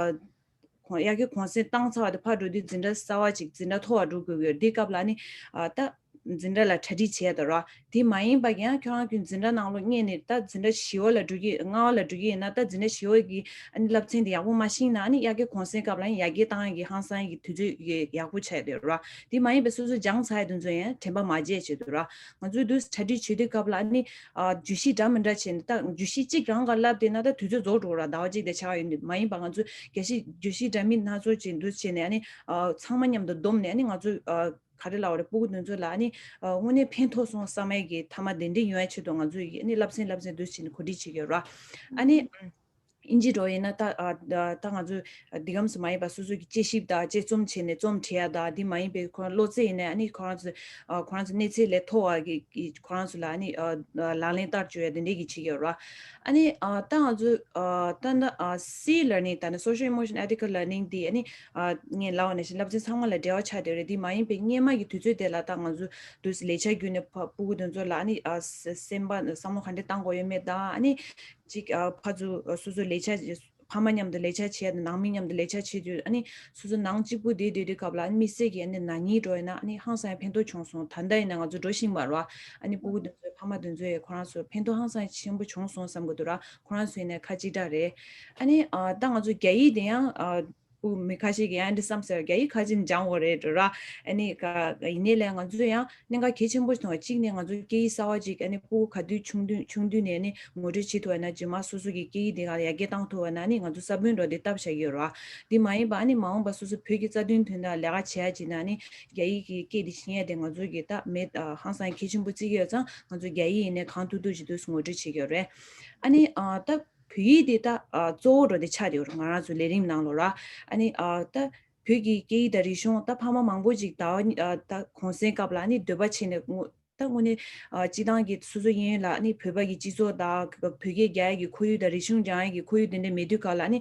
ཁོང་དབྱར་ཁའི་གུང་སེང་བཏང་ཚར་བ་དེ་ཕར་འགྲོ་དུས་འཛིན་གྲྭ་གསར་བ་ཅིག་འཛིན་གྲྭ་མཐོ་བ་འགྲོ་དགོས་ཀྱི་ཡོད། འདི་སྐབས་ལ་ཨ་ནི་ཨ་ད་འཛིན་གྲྭ་ལ་གྲ་སྒྲིག་བྱས་དང་ར། དེ་མ་ཡིན་པ་ཡང་ཁྱོད་རང་གི་འཛིན་གྲྭ་ནང་ལོགས་སྔོན་ནས། ད་འཛིན་གྲྭ་བཞི་པ་ལ་འགྲོ་གི་ལྔ་པ་ལ་འགྲོ་གི་ཡིན་ན། ད་འཛིན་གྲྭ་བཞི་པ་གི་ཨ་ནི་བསླབ་ཚན་དེ་ཡག་པོ་མ་ཤེས་ན། ཨ་ནི་དབྱར་ཁའི་གུང་སེང་སྐབས་ལ་ཡང་ཡར་རྒྱས་བཏང་ཡ་གི་ཧང་སང་གི་དུས་ཚོད་ཡག་པོ་ཆགས་ཡོད་ར། དེ་མ་ཡིན་པའི་སོ་སོ་སྦྱངས་ཚར་ཡ་དེ་ཚོ་ཡང་དྲན་པ་མ་བརྗེད་བྱེད་དུ་ར། ང་ཚོའི་དུས་གྲ་སྒྲིག་བྱེད་དུས་སྐབས་ལ་ཨ་ནི་ཨ་བརྗོད་གཞི་འདྲ་མི་འདྲ་བྱས་ནས། ད་བརྗོད་གཞི་གཅིག་རང་ག་བསླབ་བསྡད་ན་ད་དུས་ཚོད་རྫོགས་འགྲོ་ར། ཟླ་བ་གཅིག་དེ་ཆགས་ཡོད་ནི་མ་ཡིན་པ། ང་ཚོས་གལ་སྲིད་བརྗོད་གཞི་འདྲ་མིན་སྣ་ཚོགས་ཅིག་འདུག་བྱས་ནས། ཨ་ནི་ཨ་ཚང་མ་མཉམ་དུ་བསྡོམས་ནས། ཨ་ནི་ང་ཚོས་ཨ་ག་རེ་ལབ་དགོས་རེད། སྤུ་གུ་དེ་ཚོ་ལ་ཨ་ནི་ཨ་དངོས་གནས་ཕན་ཐོགས་སོང་བསམ་ཡས་ཀྱི་མཐའ་མ་དེ་འདྲ་ཡོང་ཡ་ཆེད་དུ་ང་ཚོས་ཨ་ནི་བསླབ་ཚན་བསླབ་ཚན་འདུག་བྱས་ནས་གོ་སྒྲིག་བྱེད་ཀྱི་ཡོད་ར། ཨ་ནི་ཨིན་ཇི་འདྲ་ཡིན་ན། ད་ཨ་ད་ད་ང་ཚོས་ཨ་འདི་གམ་སུ་མ་ཡིན་པ་སོ་སོ་གི་དཔྱད་ཞིབ་དང་དཔྱད་རྩོམ་བྱས་ནས་རྩོམ་བྲིས་ཡ་དང་། འདི་མ་ཡིན་པའི་ཁོ་རང་བློ་རྩེ་ཡིན་ནའི་ཨ་ནི་ཁོ་རང་ཚོ་ཨ་ཁོ་རང་ཚོ་གནས་ཚད་ལས་མཐོ་བ་གི་གི་ཁོ་རང་ཚོ་ལ་ཨ་ནི་ཨ་ལག་ལེན་བསྟར་བཅུག་ཡ་དེ་འདྲས་ཀྱི་བྱེད་ཀྱི་ཡོད་ར། ཨ་ནི་ཨ་ད་ང་ཚོ་ཨ་ད་ད་ཨ་སི་ལར་ནིང་། ད་ནི་Social Emotion Ethical Learning འདི་ཨ་ནི་ཨ་ངས་ལབ་པ་ནང་བཞིན་བསླབ་ཚན་ཚང་མ་ལ་འབྲེལ་བ་ཆགས་བསྡད་རེད། འདི་མ་ཡིན་པའི་སྔོན་མ་གི་དུས་ཚོད་དེ་ལ་ད་ང་ཚོ་དུས་ལས་འཆར་བརྒྱུད་ནས་ཕ་སྤུ་གུ་དེ་ཚོ་ལ་ཨ་ནི་ཨ་སེམས་པ་བསམ་བློ་ག་འདྲས་བཏང་དགོས་ཡོད་མེད་དང་། ཨ་ནི་ཅིག་ཨ་ཕར་ཚུར་སོ་སོ་ལས་འཆར། ཕ་མ་མཉམ་དུ་ལས་འཆར་བྱས་དང་ནང་མི་མཉམ་དུ་ལས་འཆར་བྱེད་དུས། ཨ་ནི་སོ་སོ་ནང་གཅིག་པུ་བསྡད་བསྡད་དུས་སྐབས་ལ། ཨ་ནི་དམིགས་བསལ་གྱི་ཨ་ནི་ན་ནིང་འདྲ་ཡིན་ན་ཨ་ནི་ཧང་སང་ཡ་ཕན་ཐོགས་བྱུང་སོང་། ད་ལྟ་ཡིན་ན་ང་ཚོ་འགྲོ་བཞིན་པ་རེད་བ། ཨ་ནི་སྤུ་གུ་དེ་ཚོའི་ཕ་མ་དེ་ཚོས་ཁོ་རང་ཚོ་ཕན་ཐོགས་ཧང་སང་ཡ་ཆེན་པོ་བྱུང་སོང་བསམ་གྱི་འདུག་ར། ཁོ་རང་ཚོ་ཡིན་ནའི་ཁ་གཅིག་གྲགས་རེད། ཨ་ནི་ཨ་ད་ང་ཚོ་རྒྱ་ཡིག་དེ་ཡང་ཨ་སྤུ་མི་ཁ་ཤས་ཀྱིས་ཡང་འདི་བསམ་ཟེར། རྒྱ་ཡིག་ཁ་ཅིག་སྦྱང་དགོས་རེད་འགྲོ་ར། ཨ་ནི་ཀ་ཡིན་ནའི་ལས་ང་ཚོས་ཡང་གནད་འགག་གལ་ཆེན་པོ་མཐོང་བ། གཅིག་ནས་ང་ཚོ་སྐད་ཡིག་གསར་བ་ཅིག་ཨ་ནི་སྤུ་གུ་ག་དུས་ཆུང་དུས་ཆུང་དུས་ནས་ཨ་ནི་ངོ་སྤྲོད་བྱེད་ཐུབ་པ་ན། རྗེས་མ་སོ་སོ་གི་སྐད་ཡིག་དེ་ག་ལ་ཡར་རྒྱས་བཏང་ཐུབ་པ་ན། ཨ་ནི་ང་ཚོ་ས་བོན་འདྲ་དེ་བཏབ་བཞག་གི་ཡོད་རེད་བ། འདི་མ་ཡིན་པ་ཨ་ནི་མ་འོངས་པ་སོ་སོ་བོད་ཀྱི་རྩ་དོན་དོན་དག་ལས་ཀ་བྱེད་ཡ་ཅིག་ན། ཨ་ནི་རྒྱ་ཡིག་གི་སྐད་དེ་ཤེས་ཡ་དེ་ང་ཚོ་གི་ད་མེད་ཨ་ཧང་སང་གལ་ཆེན་པོ་བརྩི་གི་ཡོད་ཙང་། ང་ཚོ་རྒྱ་ཡིག་ཡིན་ནའི་གང་ཐུབ་ཐུབ་ཅིག་འདུག་སེ་ངོ་སྤྲོད་བྱེད་ཀྱི་ཡོད་རེད། ཨ་ནི་ཨ་ད་བོད་ཡིག་དེ་ད་ཨ་གཙོ་བོ་འདྲ་དེ་ཆགས་བསྡད་ཡོད་རེད་ང་རང་ཚོ་ལས་རིམ་ནང་ལོགས་ར། ཨ་ནི་ཨ་ད་བོད་ཀྱི་སྐད་ཡིག་དང་རིག་གཞུང་ད་ཕ་མ་མང་པོ་ཅིག་ཟླ་བ་ཨ་ད་གུང་སེང་སྐབས་ལ་ཨ་ནི་འདོད་པ་བྱས་ནས་དངོས་ད་དངོས་གནས་ཨ་སྤྱི་བཏང་གི་སོ་སོ་གཡས་གཡོན་ལ་ཨ་ནི་བོད་པ་གི་སྤྱི་ཚོགས་དང་བོད་སྐད་རྒྱག་ཡ་གི་ཁོར་ཡུག་དང་རིག་གཞུང་སྦྱང་ཡ་གི་ཁོར་ཡུག་དེ་འདྲ་མེད་དུས་སྐབས་ལ། ཨ་ནི་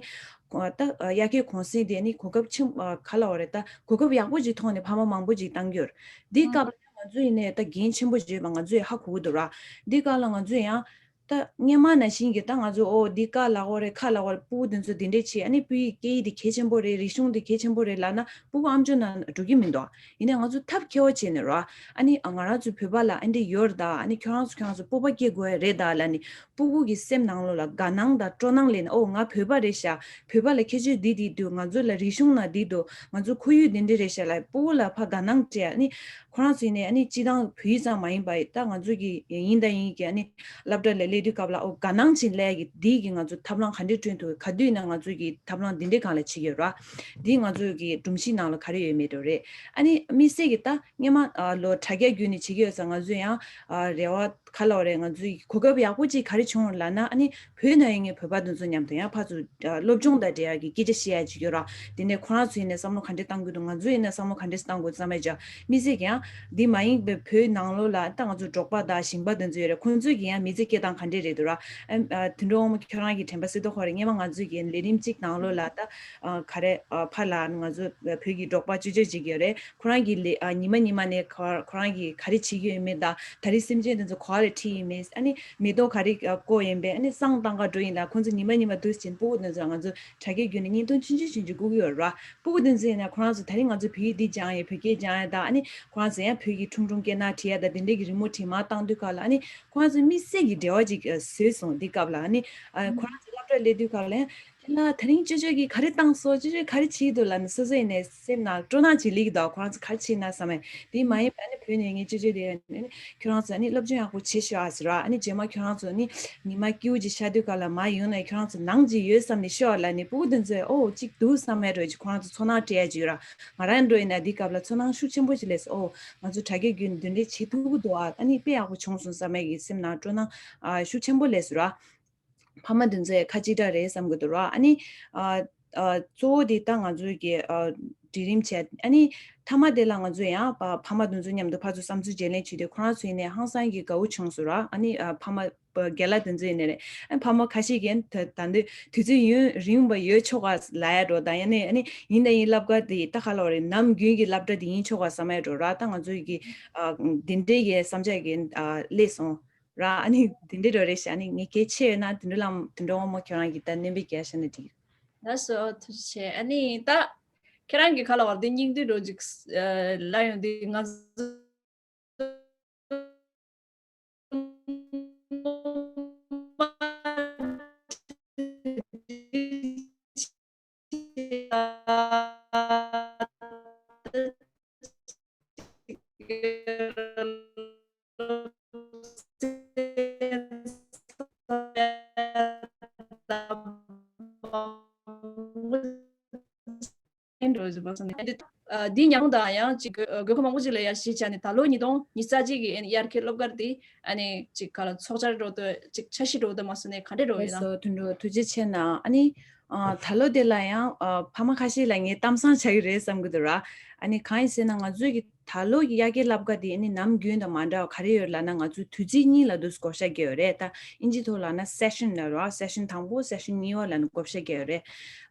ཨ་ད་ཨ་དབྱར་ཁའི་གུང་སེང་དེ་ཨ་ནི་གོ་སྐབས་ཆེན་ཨ་ག་ལབ་དགོས་རེད། ད་གོ་སྐབས་ཡག་པོ་ཅིག་མཐོང་ནས་ཕ་མ་མང་པོ་ཅིག་བཏང་གི་ཡོད་རེད། འདི་སྐབས་ལ་ང་ཚོ་ཡིན་ནའི་ད་འགན་ཆེན་པོ་བརྗོད་པ་ང་ཚོས་ཧ་གོ་གི་འདུག་ར། འདི་སྐབས་ལ་ང་ཚོས་ཡང་ད་སྔོན་མ་ནང་བཞིན་གྱི་ད་ང་ཚོ་ཨོ་འདི་ཀ་ལབ་དགོས་རེད་ཁ་ལབ་དགོས་རེད། སྤུ་གུ་དེ་ཚོ་འདི་འདྲས་བྱས། ཨ་ནི་སྤུ་གུའི་སྐད་ཡིག་དེ་གལ་ཆེན་པོ་རེད། རིག་གཞུང་དེ་གལ་ཆེན་པོ་རེད་ལབ་ན་སྤུ་གུ་ཨམ་ཅོག་ནང་འགྲོ་གི་མི་འདུག་ཡིན་ནའི་ང་ཚོ་ཐབས་མཁས་པ་བྱས་ནས་ར། ཨ་ནི་ང་རང་ཚོའི་བོད་པ་ལ་ཨ་འདྲས་ཡོད་རེད་ད། ཨ་ནི་ཁྱོད་རང་ཚོ་ཁྱོད་རང་ཚོ་སྤོབས་པ་སྐྱེ་དགོས་ཡ་རེད་ད་ལབ་ནས། སྤུ་གུ་གི་སེམས་ནང་ལོགས་ལ་དགའ་སྣང་དང་སྤྲོ་སྣང་སླེབས་ནས། ཨོ་ང་བོད་པ་རེད་ཤག་བོད་པ་ལ་ཁྱད་ཆོས་འདི་འདི་འདུག་ང་ཚོ་ལ་རིག་གཞུང་ནང་འདི་འདུག་ང་ཚོ་ཁོར་ཡུག་འདི་འདྲས་རེད་ཤག་ལབ་སྤུ་གུ་ལ་ཕར་དགའ་སྣང་སྤྲད། ཨ་ནི་ཁོ་རང་ཚོ་ཡིན་ནའི་ཨ་ནི་སྤྱི་བཏང་བོད་ཡིག་ཙམ་མ་ཡིན་པ་ད་ང་ཚོ་གི་ཡིན་དང་ཡིན་གྱི་ཨ་ནི་སློབ་གྲྭ་ལ་ སླེབས་དུས་སྐབས་ལ་ཨོ་དགའ་སྣང་ཅིག་སླེབས་ཀྱི་འདི་གི་ང་ཚོ་ཐབས་ལམ་ག་འདྲས་བསྐྲུན་ཐུབ་ག་དུས་ན་ང་ཚོ་གི་ཐབས་ལམ་འདི་འདྲས་སྒང་ལ་བྱེད་ཀྱི་ཡོད་ར། འདི་ང་ཚོ་གི་སྒྲོམ་གཞི་ནང་ལ་ག་རེ་ཡོད་མེད་འགྲོ་རེད། ཨ་ནི་དམིགས་བསལ་གྱི་ད་སྔོན་མ་ཨ་ལོ་དྲ་རྒྱ་བརྒྱུད་ནས་བྱེད་ཀྱི་ཡོད་ཙང་ང་ཚོ་ཡང་ཨ་རེ་བ་ག་ལ་བ་རེད། ང་ཚོའི་གོ་སྐབས་ཡག་པོ་ཅིག་ག་རེ་བྱུང་ལབ་ན་ཨ་ནི་བོད་ནང་ཡོད་མཁན་བོད་པ་དེ་ཚོ་མཉམ་དུ་ཡང་ཕར་ཚུར་ཨ་སློབ་སྦྱོང་དང་འབྲེལ་ཡག་གི་སྐད་ཆ་བཤད་ཡག་ཅིག་ཡོད་ར། དེ་ནས་ཁོ་རང་ཚོ་ཡིན་ནའི་བསམ་བློ་ག་འདྲས་བཏང་གི་འདུག་ང་ཚོ་ཡིན་ནའི་བསམ་བློ་ག་འདྲས་བཏང་དགོས་བསམ་ཡག་ཅིག་དམིགས་བསལ་གྱི་ཡང་འདི་མ་ཡིན་པའི་བོད་ནང་ལོགས་ལ་ད་ང་ཚོ་འབྲོག་པ་དང་ཞིང་པ་དེ་ཚོ་ཡོད་རེད། ཁོང་ཚོས་ཀྱི་ཡང་མི་ཚེ་སྐྱེལ་སྟངས་ག་འདྲས་རེད་འདུག་ར། ཨ་ཨ་དོན་གྲུབ་དབང་མོ་ཁྱོད་རང་གི་དྲན་པ་གསོས་དོ་ཁོ་རེ་སྔོན་མ་ང་ཚོས་ཀྱི་ལས་རིམ་གཅིག་ནང་ལོགས་ལ་ད་ཨ་ག་རེ་ཨ་ཕར་ལ་ང་ཚོ་བོད་ཀྱི་འབྲོག་པ་ཅོ་ཅོ་ཅིག་ཡོད་རེད། ཁོ་རང་གིས་ལས་ཨ་ཉི་མ་ཉི་མ་ནས་ཁོ་ཁོ་རང་གིས་ག་རེ་བྱེད་ཀྱི་ཡོད་མེད་དང་ད་རེས་སེམས་ཅན་དེ་ཚོ་ག་པར་ཁྲིད་ཡིན་མེད། ཨ་ནི་མེ་ཏོག་ག་རེ་ཨ་བཀོག་ཡིན་པས། ཨ་ནི་བསང་བཏང་ག་འགྲོ་ཡིན་ལ་ཁོང་ཚོ་ཉི་མ་ཉི་མ་དུས་ཕྱིན་སྤུ་གུ་དེ་ཚོ་ང་ཚོ་དྲ་རྒྱའི་བརྒྱུད་ནས་བརྙན་ཐུང་ཆུང་ཆུང་ཆུང་ཆུང་བསྐུར་གྱི་ཡོད་རེད་བ། སྤུ་གུ་དེ་ཚོ་ཡིན་ན་ཁོ་རང་ཚོ་ད་རེས་ང་ཚོ་བོད་ཡིག་འདི་སྦྱང་ཡོད། བོད་སྐད་སྦྱང་ཡོད་དང་། ཨ་ནི་ཁོ་རང་ཚོ་ཡང་བོད་ཀྱི་ཁྲུང་ཁྲུང་སྐད་ནང་བྲིས་ཡ་དང་དེ་འདྲས་ཀྱི་རི་མོ་བྲིས་མར་བཏང་དུས་སྐབས་ལ་ཨ་ནི་ཁོ་རང་ཚོ་དམིགས་བསལ་གྱི་འབྲེལ་བ་ཅིག་བཟོས་སོང་། འདི་སྐབས་ལ་ཨ་ནི་ཨ་ཁོ་རང་ཚོ་སློབ་གྲྭར་སླེབས་དུས་སྐབས་ལ་ཡང་དེ་ལ་ད་རིང་ཅོ་ཅོ་གིས་ག་རེ་བཏང་སོང་། ཅོ་ཅོས་ག་རེ་བྱེད་འདུག་ལབ་ནས་སོ་སོ་ཡིན་ནའི་སེམས་ནང་སྤྲོ་སྣང་ཅིག་སླེབས་ཀྱི་འདུག་ཁོ་རང་ཚོ་ག་རེ་བྱེད་ན་བསམ་ཡས། དེ་མ་ཡིན་པ་ཨ་ནི་བོད་ནས་ངའི་ཅོ་ཅོ་དེ་ཨ་ནི་ཁྱོད་རང་ཚོ་ཨ་ནི་སློབ་སྦྱོང་ཡག་པོ་བྱེད་ཤོག་ཨ་ཟེར་བ། ཨ་ནི་རྗེས་མ་ཁྱོད་རང་ཚོ་ཨ་ནི་ཉི་མ་སྐྱིད་པོ་ཅིག་ཤར་དུས་སྐབས་ལ་མར་ཡོང་ནས་ཁྱོད་རང་ཚོ་ནང་ཅིག་ཡོད་བསམ་ནས་ཤོག་ལབ་ནས་སྤུ་གུ་དེ་ཚོས་ཨོ་ཅིག་འདུག་བསམ་ཡས་འདྲ་ཅིག་ཁོ་རང་ཚོ་ཚོར་སྣང་སྤྲད་ཡས་ཅིག་ཡོད་ར། ང་རང་འདྲ་ཡིན་ན་འདི་སྐབས་ལ་ཚོར་སྣང་ཤུགས་ཆེན་པོ་ཅིག་སླེབས་སོང་། ཨོ་ང་ཚོ་དྲ་རྒྱའི་བརྒྱུད་ནས་འདི་འདྲས་བྱེད་ཐུབ་ཀྱི་འདུག་ཨ། ཨ་ནི་དཔེ་ཡག་པོ་བྱུང་སོང་བསམ་ཡས་ཀྱི་སེམས་ནང་སྤྲོ་སྣང་ཨ་ཤུགས་ཆེན་པོ་སླེབས་སོང་ར། ཕ་མ་དེ་ཚོ་ཡང་ཁ་གཅིག་གྲགས་རེད་བསམ་གྱི་འདུག་ར། ཨ་ནི་ཨ་ཨ་གཙོ་བོ་དེ་ད་ང་ཚོའི་གི་ཨ་སྒྲིག་རིམ་བྱས། ཨ་ནི་མཐའ་མ་དེ་ལ་ང་ཚོ་ཡང་ཕ་ཕ་མ་དེ་ཚོ་མཉམ་དུ་ཕར་ཚུར་བསམ་ཚུལ་བརྗེ་ལེན་བྱས་ཏེ་ཁོ་རང་ཚོ་ཡིན་ནའི་ཧང་སང་གི་དགའ་བོ་བྱུང་སོང་ར། ཨ་ནི་ཨ་ཕ་མ་པ་རྒན་ལགས་དེ་ཚོ་ཡིན་ནའི་རེད། ཨ་ཕ་མ་ཁ་ཤས་ཀྱིས་ད་ད་འདི་དུས་ཚོད་ཡུན་རིང་བ་ཡོད་ཆོག་ག་ལབ་ཡ་འགྲོ་དང་། ཡང་ནས་ཨ་ནི་ཡིན་དང་ཡིན་སློབ་གྲྭ་དེ་ད་ག་ལབ་རེད། ནམ་རྒྱུན་གྱི་སློབ་གྲྭ་དེ་ཡིན་ཆོག་ག་བསམ་ཡ་འགྲོ་ར། ད་ང་ཚོའི་གི་ཨ་འདི་འདྲའི་གི་བསམ་འཆར་གི་ཨ་སླེབས་སོང་། ར། ཨ་ནི་དེ་འདྲའི་འགྲོ་རེད་ཤག་ཨ་ནི་ངས་གལ་ཆེ་ཡོད་ན་དེ་འདྲ་ལ་དེ་འདྲ་དབང་མོ་ཁྱོད་རང་གིས་ད་སྣོན་པ་རྒྱག་ཤེས་ན་འགྲིག་ལགས་སོ། ཐུགས་རྗེ་ཆེ། ཨ་ནི་ད་ཁྱེད་རང་གི་ཁ་ལ་བར་དུ་སྙིང་བསྡུས་འགྲོ་ཅིག་ལ་ཡོང་དུས་ང་ཚོ་འདི་ཉམས་མྱོང་དང་ཡང་ཅིག་དགོས་མཁོ་མང་པོ་ཅིག་ལ་ཡང་གཞི་བྱས་ནས་ད་ལོ་ཉིས་སྟོང་ཉི་ཤུ་རྩ་གཅིག་གི་ཨེ་ནི་ཨེ་ཨར་ཁེ་སློབ་གར་འདི་ཨ་ནི་ཅིག་ག་ལ་ཚོགས་བཅར་འགྲོ་དུས་ཅིག་འཆར་གཞི་འགྲོ་དུས་མ་སོང་ནས་ག་འདྲ་འགྲོ་ཡོད་ན། ལགས་སོ། དོན་གྲུབ་ཐུགས་རྗེ་ཆེ་གནང་། ཨ་ནི་ཨ་ད་ལོ་དེ་ལ་ཡང་ཨ་ཕ་མ་ཁ་ཤས་ལ་ངས་གཏམ་བཟང་ཆགས་ཀྱི་རེད་བསམ་གྱི་འདུག་ར། ཨ་ནི་གང་ཡིན་ཟེར་ན་ང་ཚོའི་གི་ད་ལོ་གི་ཡར་རྒྱས་བསླབ་ག་དེ་ཨ་ནི་ནམ་རྒྱུན་དང་མ་འདྲ་བ་ག་རེ་ཡོད་ལབ་ན་ང་ཚོའི་དུས་ཚིགས་གཉིས་ལ་འདུག་བགོ་བཤའ་བརྒྱབ་ཡོད་རེད། ད་ཨིན་ཇིའི་ཐོག་ལབ་ན་སེ་ཤན་ལབ་ར། སེ་ཤན་དང་པོ་སེ་ཤན་གཉིས་པ་ལབ་ནས་བགོ་བཤའ་བརྒྱབ་ཡོད་རེད།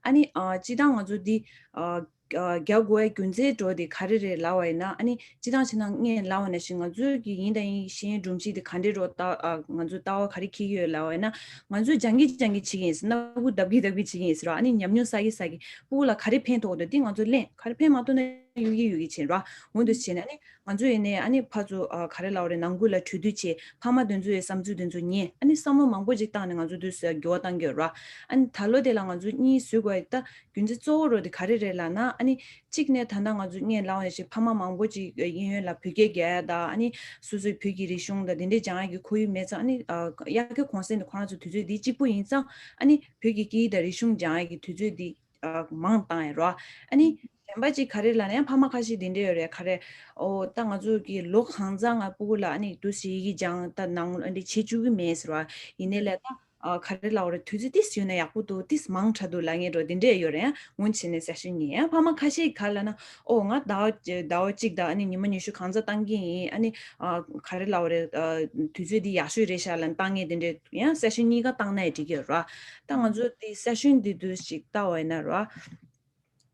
ཨ་ནི་ཨ་སྤྱིར་བཏང་ང་ཚོ་འདི་ཨ་རྒྱག་དགོས་པའི་རྒྱུ་མཚན་འདྲ་བོ་དེ་ག་རེ་རེད་ལབ་པ་ཡིན་ན། ཨ་ནི་སྤྱིར་བཏང་བྱས་ན་ངས་ལབ་པ་ནང་བཞིན་ང་ཚོའི་གི་ཡིན་དང་ཡིན་ཤེས་ཡོན་སྒྲོམ་གཞི་དེ་ག་འདྲས་འདྲ་བོ་ལྟ་ཨ་ང་ཚོའི་ལྟ་བ་ག་རེ་འཁྱེར་གྱི་ཡོད་ལབ་པ་ཡིན་ན། ང་ཚོས་སྦྱང་གི་སྦྱང་གི་བྱེད་ཀྱི་ཡིན་ཟེར། སྣ་ཁུག་བརྡབ་ཀྱི་བརྡབ་ཀྱི་བྱེད་ཀྱི་ཡིན་ཟེར་བ། ཨ་ནི་ཉམས་མྱོང་བསགས་ཀྱི་བསགས་ཀྱི་སྤུ་གུ་ལ་ག་རེ་ཕན་ཐོགས་འདུག་དེ་ང་ཚོ་ལེན། ག་རེ་ཕན་མ་ཐོགས་ན་གཡུག་གི་གཡུག་གི་བྱེད་ར། འོ་འདུག་བྱས་ནས་ཨ་ནི་ང་ཚོ་ཡིན་ནའི་ཨ་ནི་ཕར་ཚུར་ཨ་ག་རེ་ལབ་རེད། ནང་ཁུལ་ལ་གྲོས་བསྡུར་བྱས། ཕ་མ་དེ་ཚོའི་བསམ་ཚུལ་དེ་ཚོ་ཉན། ཨ་ནི་བསམ་བློ་མང་པོ་ཅིག་བཏང་ནས་ང་ཚོ་དུས་སུ་འགྱུར་བ་གཏང་གི་ཡོད་ར། ཨ་ནི་ད་ལོ་དེ་ལ་ང་ཚོ་གཉིས་བཟོས་དགོས་ཡ་ད་རྒྱུ་མཚན་གཙོ་བོ་རོ་དེ་ག་རེ་རེད་ལབ་ན། ཨ་ནི་གཅིག་ནས་ད་ལྟ་ང་ཚོ་ངས་ལབ་པ་ནང་བཞིན་ཕ་མ་མང་པོ་ཅིག་གཡས་གཡོན་ལ་བོད་སྐད་རྒྱག་ཡ་དང་། ཨ་ནི་སོ་སོའི་བོད་ཀྱི་རིག་གཞུང་དང་དེ་འདྲས་སྦྱང་ཡ་གི་ཁོར་ཡུག་མེད་ཙང་། ཨ་ནི་ཨ་ཡར་རྒྱས་གོང་གསལ་ནས་ཁོ་རང་ཚོ་དུས་ཚོད་འདི་གཅིག་པུ་ཡིན་ཙང་། ཨ་ནི་བོད་ཀྱི་སྐད་ཡིག་དང་རིག་གཞུང་སྦྱང་ཡ་གི་དུས་ཚོད་འདི་ཨ་མང་བཏང་ཡ་རོ། ཨ་ནི་གཞན་པ་ཅིག་ག་རེ་ལབ་ན་ཡང་ཕ་མ་ཁ་ཤས་དེ་འདྲས་ཡོད་རེད། ག་རེ་ཨོ་ད་ང་ཚོ་གི་ལོ་གང་ཙམ་ང་སྤུ་གུ་ལ་ཨ་ནི་དུས་སུ་ཡི་གེ་སྦྱང་ད་ནང་ཨ་འདྲས་བྱེད་བཅུག་གི་མེད་ཟེར་བ། ཡིན་ནའི་ལས་ད་ཨ་ག་རེ་ལབ་རེད། དུས་ཚོད་ཏིས་ཡོད་ན་ཡག་པོ་འདུག་ཏིས་མང་དྲགས་འདུག་ལབ་མཁན་འདྲ་བོ་དེ་འདྲས་ཡོད་རེད། ཡང་སྔོན་ཆད་ནས་སེ་ཤན་གཉིས། ཡང་ཕ་མ་ཁ་ཤས་ག་ལབ་ན་ཨོ་ང་ཟླ་བ་ཟླ་བ་གཅིག་དང་ཨ་ནི་ཉི་མ་ཉི་ཤུ་གང་ཙམ་བཏང་གི་ཡིན། ཨ་ནི་ཨ་ག་རེ་ལབ་རེད། ཨ་དུས་ཚོད་འདི་ཡག་ཤོས་རེད་ཤག་ལབ་བཏང་མཁན་དེ་འདྲས། ཡང་སེ་ཤན་གཉིས་ཀ་བཏང་ན་ཡང་འགྲིག་གི་ཡོད་ར། ད་ང་ཚོ་དེ་སེ་ཤན་འདི་དུས་ཅིག་ལྟ་བ་ཡིན་ན་ར།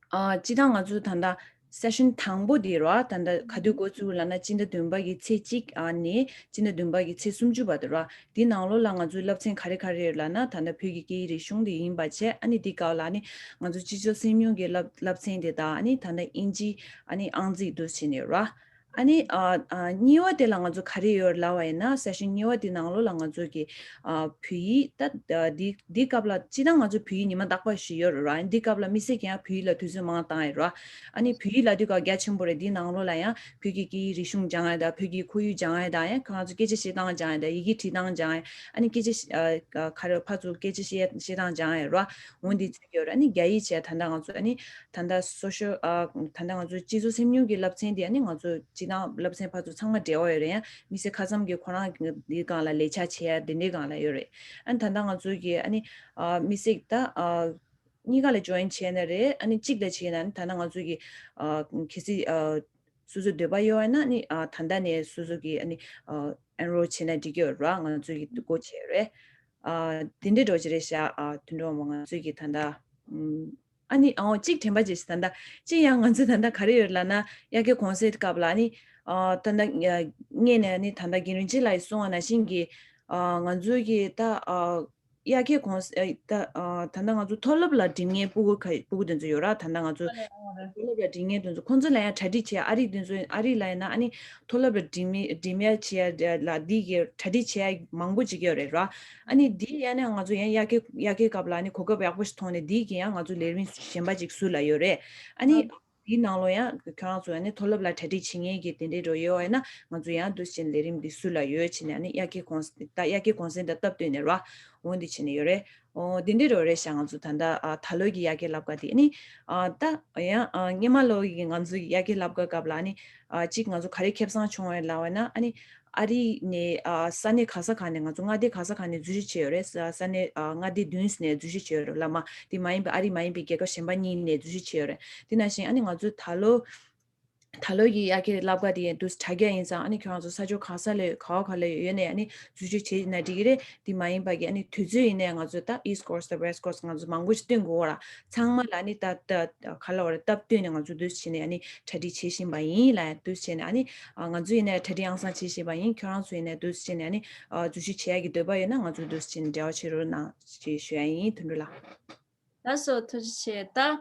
ཨ་སྤྱིར་བཏང་ང་ཚོ་ད་ལྟ་སེ་ཤན་དང་པོ་དེ་ར། ད་ལྟ་ག་དུས་འགོ་བཙུགས་ལབ་ན་སྤྱི་ཟླ་བདུན་པ་གི་ཚེས་གཅིག་ཨ་ནས་སྤྱི་ཟླ་བདུན་པ་གི་ཚེས་སུམ་ཅུ་བར་དུ་ར། དེ་ནང་ལོགས་ལ་ང་ཚོའི་བསླབ་ཚན་ག་རེ་ག་རེ་ཡོད་ལབ་ན། ད་ལྟ་བོད་ཀྱི་སྐད་ཡིག་རིག་གཞུང་དེ་ཡིན་པ་བྱས། ཨ་ནི་དེ་སྐབས་ལ་ཨ་ནི་ང་ཚོ་སྤྱི་ཚོགས་སེམས་མྱོང་གི་བསླབ་བསླབ་ཚན་དེ་དང་། ཨ་ནི་ད་ལྟ་དབྱིན་ཇི་ཨ་ནི་ཨང་རྩིས་འདུག་བྱས་ནས་ར། ཨ་ནི་ཨ་ཨ་གཉིས་པ་དེ་ལ་ང་ཚོ་ག་རེ་ཡོད་ལབ་པ་ཡིན་ན། སེ་ཤན་གཉིས་པ་དེ་ནང་ལོགས་ལ་ང་ཚོ་གི་ཨ་བོད་ཡིག་ད་ཨ་འདི་འདི་སྐབས་ལ་སྤྱིར་བཏང་ང་ཚོ་བོད་ཡིག་ཉི་མ་རྟག་པ་ཞིག་ཡོད་རེད་ར། ཨ་ནི་འདི་སྐབས་ལ་དམིགས་བསལ་གྱི་ཡང་བོད་ཡིག་ལ་དུས་ཚོད་མང་བཏང་ཡོད་ར། ཨ་ནི་བོད་ཡིག་ལབ་དུས་སྐབས་རྒྱ་ཆེན་པོ་རེད། འདི་ནང་ལོགས་ལ་ཡང་བོད་ཀྱི་སྐད་ཡིག་རིག་གཞུང་སྦྱང་ཡ་དང་། བོད་ཀྱི་ཁོར་ཡུག་སྦྱང་ཡ་དང་། ཡང་ཁོ་རང་ཚོ་སྐད་ཆ་བཤད་སྟངས་སྦྱང་ཡ་དང་། ཡི་གེ་བྲིས་སྟངས་སྦྱང་ཡ། ཨ་ནི་སྐད་ཆ་ཨ་ག་རེ་ཕར་ཚུར་སྐད་ཆ་བཤད་བཤད་སྟངས་སྦྱང་ཡ་ར། འོ་འདི་ཚུད་ཀྱི་ཡོད་རེད། ཨ་ནི་རྒྱ་ཡིག་བྱས་ད་ལྟ་ང་ཚོ་ཨ་ནི་ད་ལྟ་སོ་ཤལ་ཨ་ད་ལྟ་ང་ཚོ་སྤྱི་ཚོགས་སེམས་མྱོང་གི་བསླབ་ཚན་འདི་ཨ་ནི་ང་ཚོ་སྤྱིར་བཏང་བསླབ་ཚན་ཕར་ཚུར་ཚང་མ་འབྲེལ་བ་ཡོད་རེད། ཡང་དམིགས་བསལ་ཁ་སང་གི་ཁོ་རང་འདིའི་སྒང་ལ་ལས་འཆར་བྱེད་ཡ་དེ་འདྲའི་སྒང་ལ་ཡོད་རེད། ཨ་ནི་ད་ལྟ་ང་ཚོ་གི་ཨ་ནི་ཨ་དམིགས་བསལ་ད་ཨ་གཉིས་ཀ་ལ་ཇོ་ཡིན་བྱས་ན་རེད། ཨ་ནི་གཅིག་ལ་བྱས་ན་ཨ་ནི་ད་ལྟ་ང་ཚོ་གི་ཨ་གལ་སྲིད་ཨ་སོ་སོ་འདོད་པ་ཡོད་ན་ཨ་ནི་ཨ་ད་ལྟ་ནས་སོ་སོ་གི་ཨ་ནི་ཨ་ཨེན་རོལ་བྱས་ན་འགྲིག་གི་ཡོད་ར། ང་ཚོ་གི་སྒོ་ཕྱེ་ཡོད་རེད། ཨ་དེ་འདྲའི་འགྲོ་གི་རེད་ཤག་ཨ་དོན་གྲུབ་མ་ང་ཚོ་གི་ད་ལྟ་ཨམ་ཨ་ནི་ཨོ་གཅིག་དྲན་པ་བརྗེད་ཤག་ད་ལྟ་གཅིག་ཡང་ང་ཚོ་ད་ལྟ་ག་རེ་ཡོད་ལབ་ན། དབྱར་ཁའི་གུང་སེང་སྐབས་ལ་ཨ་ནི་ཨ་ད་ལྟ་ཨ་སྔས་ནས་ཨ་ནི་ད་ལྟ་རྒན་རིན་ཆེན་ལགས་ཀྱིས་གསུངས་པ་ནང་བཞིན་གྱི་ཨ་ང་ཚོ་གི་ད་ཨ་དབྱར་ཁའི་གུང་ཨ་ད་ཨ་ད་ལྟ་ང་ཚོ་མཐོ་སློབ་ལ་འགྲིམ་མཁན་སྤུ་གུ་ཁ་སྤུ་གུ་དེ་ཚོ་ཡོད་ར། ད་ལྟ་ང་ཚོ་མཐོ་སློབ་ལ་འགྲིམ་མཁན་དེ་ཚོ་ཁོང་ཚོ་ལ་ཡང་གྲ་སྒྲིག་བྱེད་ཨ་རི་དེ་ཚོ་ཨ་རི་ལ་ཡིན་ན་ཨ་ནི་མཐོ་སློབ་ལ་འགྲིམ་མི་འགྲིམ་ཡ་བྱེད་ཡ་ལ་འདི་གི་གྲ་སྒྲིག་བྱེད་ཡ་མང་པོ་ཅིག་ཡོད་རེད་ར། ཨ་ནི་འདི་ཡང་ནས་ང་ཚོ་ཡང་དབྱར་ཁའི་དབྱར་ཁའི་སྐབས་ལ་ཨ་ནི་གོ་སྐབས་ཡག་པོ་ཞིག་མཐོང་ནས་འདི་གི་ཡང་ང་ཚོ་ལས་རིམ་གཞན་པ་ཅིག་ཟུར་ལ་ཡོད་རེད། ཨ་ནི་འདིའི་ནང་ལོགས་ཡང་ཁྱོད་རང་ཚོ་ཨ་ནི་མཐོ་སློབ་ལ་གྲ་སྒྲིག་བྱེད་མཁན་གྱི་དེ་འདྲའི་འགྲོ་ཡོད་ཨ་ན། ང་ཚོ་ཡང་འདུག་སེ་བྱས་ནས་ལས་རིམ་འདི་ཟུར་ལ་ཡོད་བྱས་ནས་ཨ་ནི་དབྱར་ཁའི་གུང་ད་དབྱར་ཁའི་གུང་སེང་དང་སྟབས་བསྟུན་ནས་ར། འོ་འདི་བྱས་ནས་ཡོད་རེད། འོ་འདི་འདྲའི་འགྲོ་རེད་ཤག་ང་ཚོ་ད་ལྟ་ཨ་ད་ལོའི་གི་དབྱར་ཁའི་བསླབ་སྐར་འདི་ཨ་ནི་ཨ་ད་ཡང་ཨ་སྔོན་མ་ལོ་ཡི་ང་ཚོའི་དབྱར་ཁའི་བསླབ་སྐར་སྐབས་ལ་ཨ་ནི་ཨ་གཅིག་ང་ཚོ་ག་རེ་ཁེ་བཟང་བྱུང་བ་ལབ་པ་ན། ཨ་ནི་ཨ་རི་ནས་ཨ་ས་གནས་ག་ས་ག་ནས་ང་ཚོ་མངའ་སྡེ་ག་ས་ག་ནས་འཛུལ་ཞུགས་བྱས་ཡོད་རེད། ས་ས་གནས་ཨ་མངའ་སྡེ་བདུན་ནས་འཛུལ་ཞུགས་བྱས་ཡོད་རེད། བླ་མ་དེ་མ་ཡིན་པའི་ཨ་རི་མ་ཡིན་པའི་རྒྱལ་ཁབ་གཞན་པ་གཉིས་ནས་འཛུལ་ཞུགས་བྱས་ཡོད་རེད། དེ་ནང་བཞིན་ཨ་ནི་ང་ཚོ་ད་ལོ་ད་ལོ་གི་དབྱར་ཁའི་བསླབ་སྐར་དེ་ཡང་དུས་དྲ་རྒྱ་ཡིན་ཙང་ཨ་ནི་ཁྱོད་རང་ཚོ་ས་ཕྱོགས་གང་ས་ལ་ག་བ་ག་ལ་ཡོད་ནས་ཨ་ནི་འཛུལ་ཞུགས་བྱས་ན་འགྲིག་གི་རེད། དེ་མ་ཡིན་པ་གི་ཨ་ནི་དུས་ཚོད་ཡིན་ནའི་ང་ཚོ་ད་East Coast དང་West Coast ང་ཚོ་མང་པོ་ཞིག་སྟོན་དགོས་ར། ཚང་མ་ལ་ཨ་ནི་ད་ད་ག་ལ་བ་རེད། སྟབས་བསྟུན་ནས་ང་ཚོ་འདུག་སེ་བྱས་ནས་ཨ་ནི་གྲ་སྒྲིག་བྱེད་བཞིན་པ་ཡིན་ལ། འདུག་སེ་བྱས་ནས་ཨ་ནི་ང་ཚོ་ཡིན་ནའི་གྲ་སྒྲིག་ཨང་སང་བྱེད་བཞིན་པ་ཡིན། ཁྱོད་རང་ཚོ་ཡིན་ནའི་འདུག་སེ་བྱས་ནས་ཨ་ནི་འཛུལ་ཞུགས་བྱེད་ཡ་གི་འདོད་པ་ཡོད་ན་ང་ཚོ་འདུག་སེ་བྱས་ནས་འབྲེལ་བ་བྱེད་རོགས་གནང་ཞེས་ཞུ་ཡ་ཡིན། དོན་གྲུབ་ལགས། ལགས་སོ། ཐུགས་རྗེ་ཆེ། ད་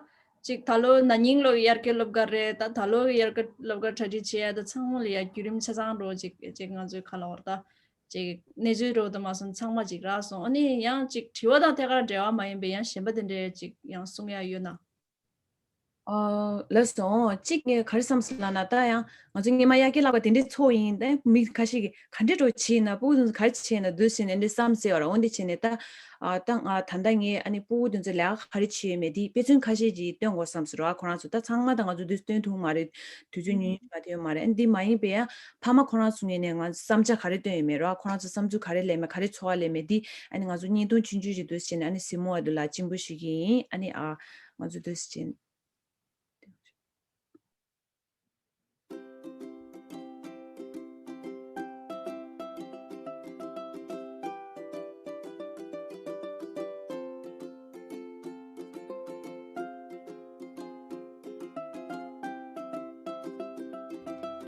ཅིག་ད་ལོ་ན་ནིང་ལོ་དབྱར་ཁའི་སློབ་སྐར་རེད། ད་ད་ལོ་དབྱར་ཁའི་སློབ་སྐར་གྲ་སྒྲིག་བྱེད་ཡ་ད་ཚང་མ་ལ་ཡ་བརྒྱུད་རིམ་ཆ་ཚང་འགྲོ་ཅིག་ཅིག་ང་ཚོའི་ག་ལ་བར་ད་ཅིག་གནས་ཚུལ་འགྲོ་ད་མ་སོང་ཚང་མ་ཅིག་རག་སོང་། ཨ་ནི་ཡང་ཅིག་དྲི་བ་དང་ཐད་ཀར་འབྲེལ་བ་མ་ཡིན་པའི་ཡང་གཞན་པ་དེ་འདྲའི་ཅིག་ཡང་གསུང་ཡ་ཡོད་ན། ཨ་ལགས་སོ། གཅིག་ངས་ག་རེ་བསམ་སོང་ལབ་ན། ད་ཡང་ང་ཚོ་སྔོན་མ་དབྱར་ཁའི་བསླབ་སྐར་དེ་འདྲའི་ཚོགས་ཡིན། ད་མི་ཁ་ཤས་ཀྱིས་ག་འདྲའི་འགྲོ་བྱས་ན་སྤུ་གུ་ཚོ་ག་རེ་བྱས་ན་འདུག་ཟེར་ནས་འདི་བསམ་སྲིད་པ་ར། འོ་འདི་བྱས་ནས་ད་ཨ་ད་ང་ད་ལྟ་ངས་ཨ་ནི་སྤུ་གུ་དེ་ཚོ་ལས་ཀ་ག་རེ་བྱས་ཡོད་མེད་འདི་དཔེ་མཚོན་ཁ་ཤས་ཅིག་སྟོན་དགོས་བསམ་སོང་ར། ཁོ་རང་ཚོ་ད་ཚང་མ་ད་ང་ཚོ་འདི་སྟོན་ཐུབ་མ་རེད། དུས་ཚོད་ཉུང་ཉུང་མ་ཐོན་མ་རེད། ཨ་ནི་འདི་མ་ཡིན་པའི་ཡང་ཕ་མ་ཁོ་རང་ཚོ་ངོས་ནས་ང་བསམ་འཆར་ག་རེ་བཏོན་ཡོད་མེད་ར། ཁོ་རང་ཚོ་བསམ་ཚུལ་ག་རེ་སླེབས་མེད་ག་རེ་ཚོར་བ་སླེབས་མེད་འདི་ཨ་ནི་ང་ཚོ་བརྙན་ཐུང་ཆུང་ཆུང་ཞིག་འདུག་སེ་བྱས་ནས་ཨ་ནི་གཟིགས་མོ་བ་འདུག་ལ་སྤྱན་འབུལ་ཞུ་གི་ཡིན། ཨ་ནི་ཨ་ང་ཚོ་འདུག་སེ་བྱས་ནས།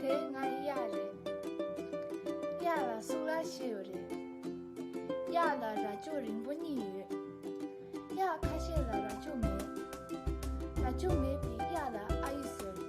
དེ་ང་གཡག་རེད། གཡག་ལ་གཙུག་ལག་ཁང་ཡོད་རེད། གཡག་ལ་རྭ་ཅོ་རིང་པོ་གཉིས་ཡོད། གཡག་ཁ་ཤས་ལ་རྭ་ཅོ་མེད། རྭ་ཅོ་མེད་པའི་གཡག་ལ་ཨ་ཡེ་ཟེར།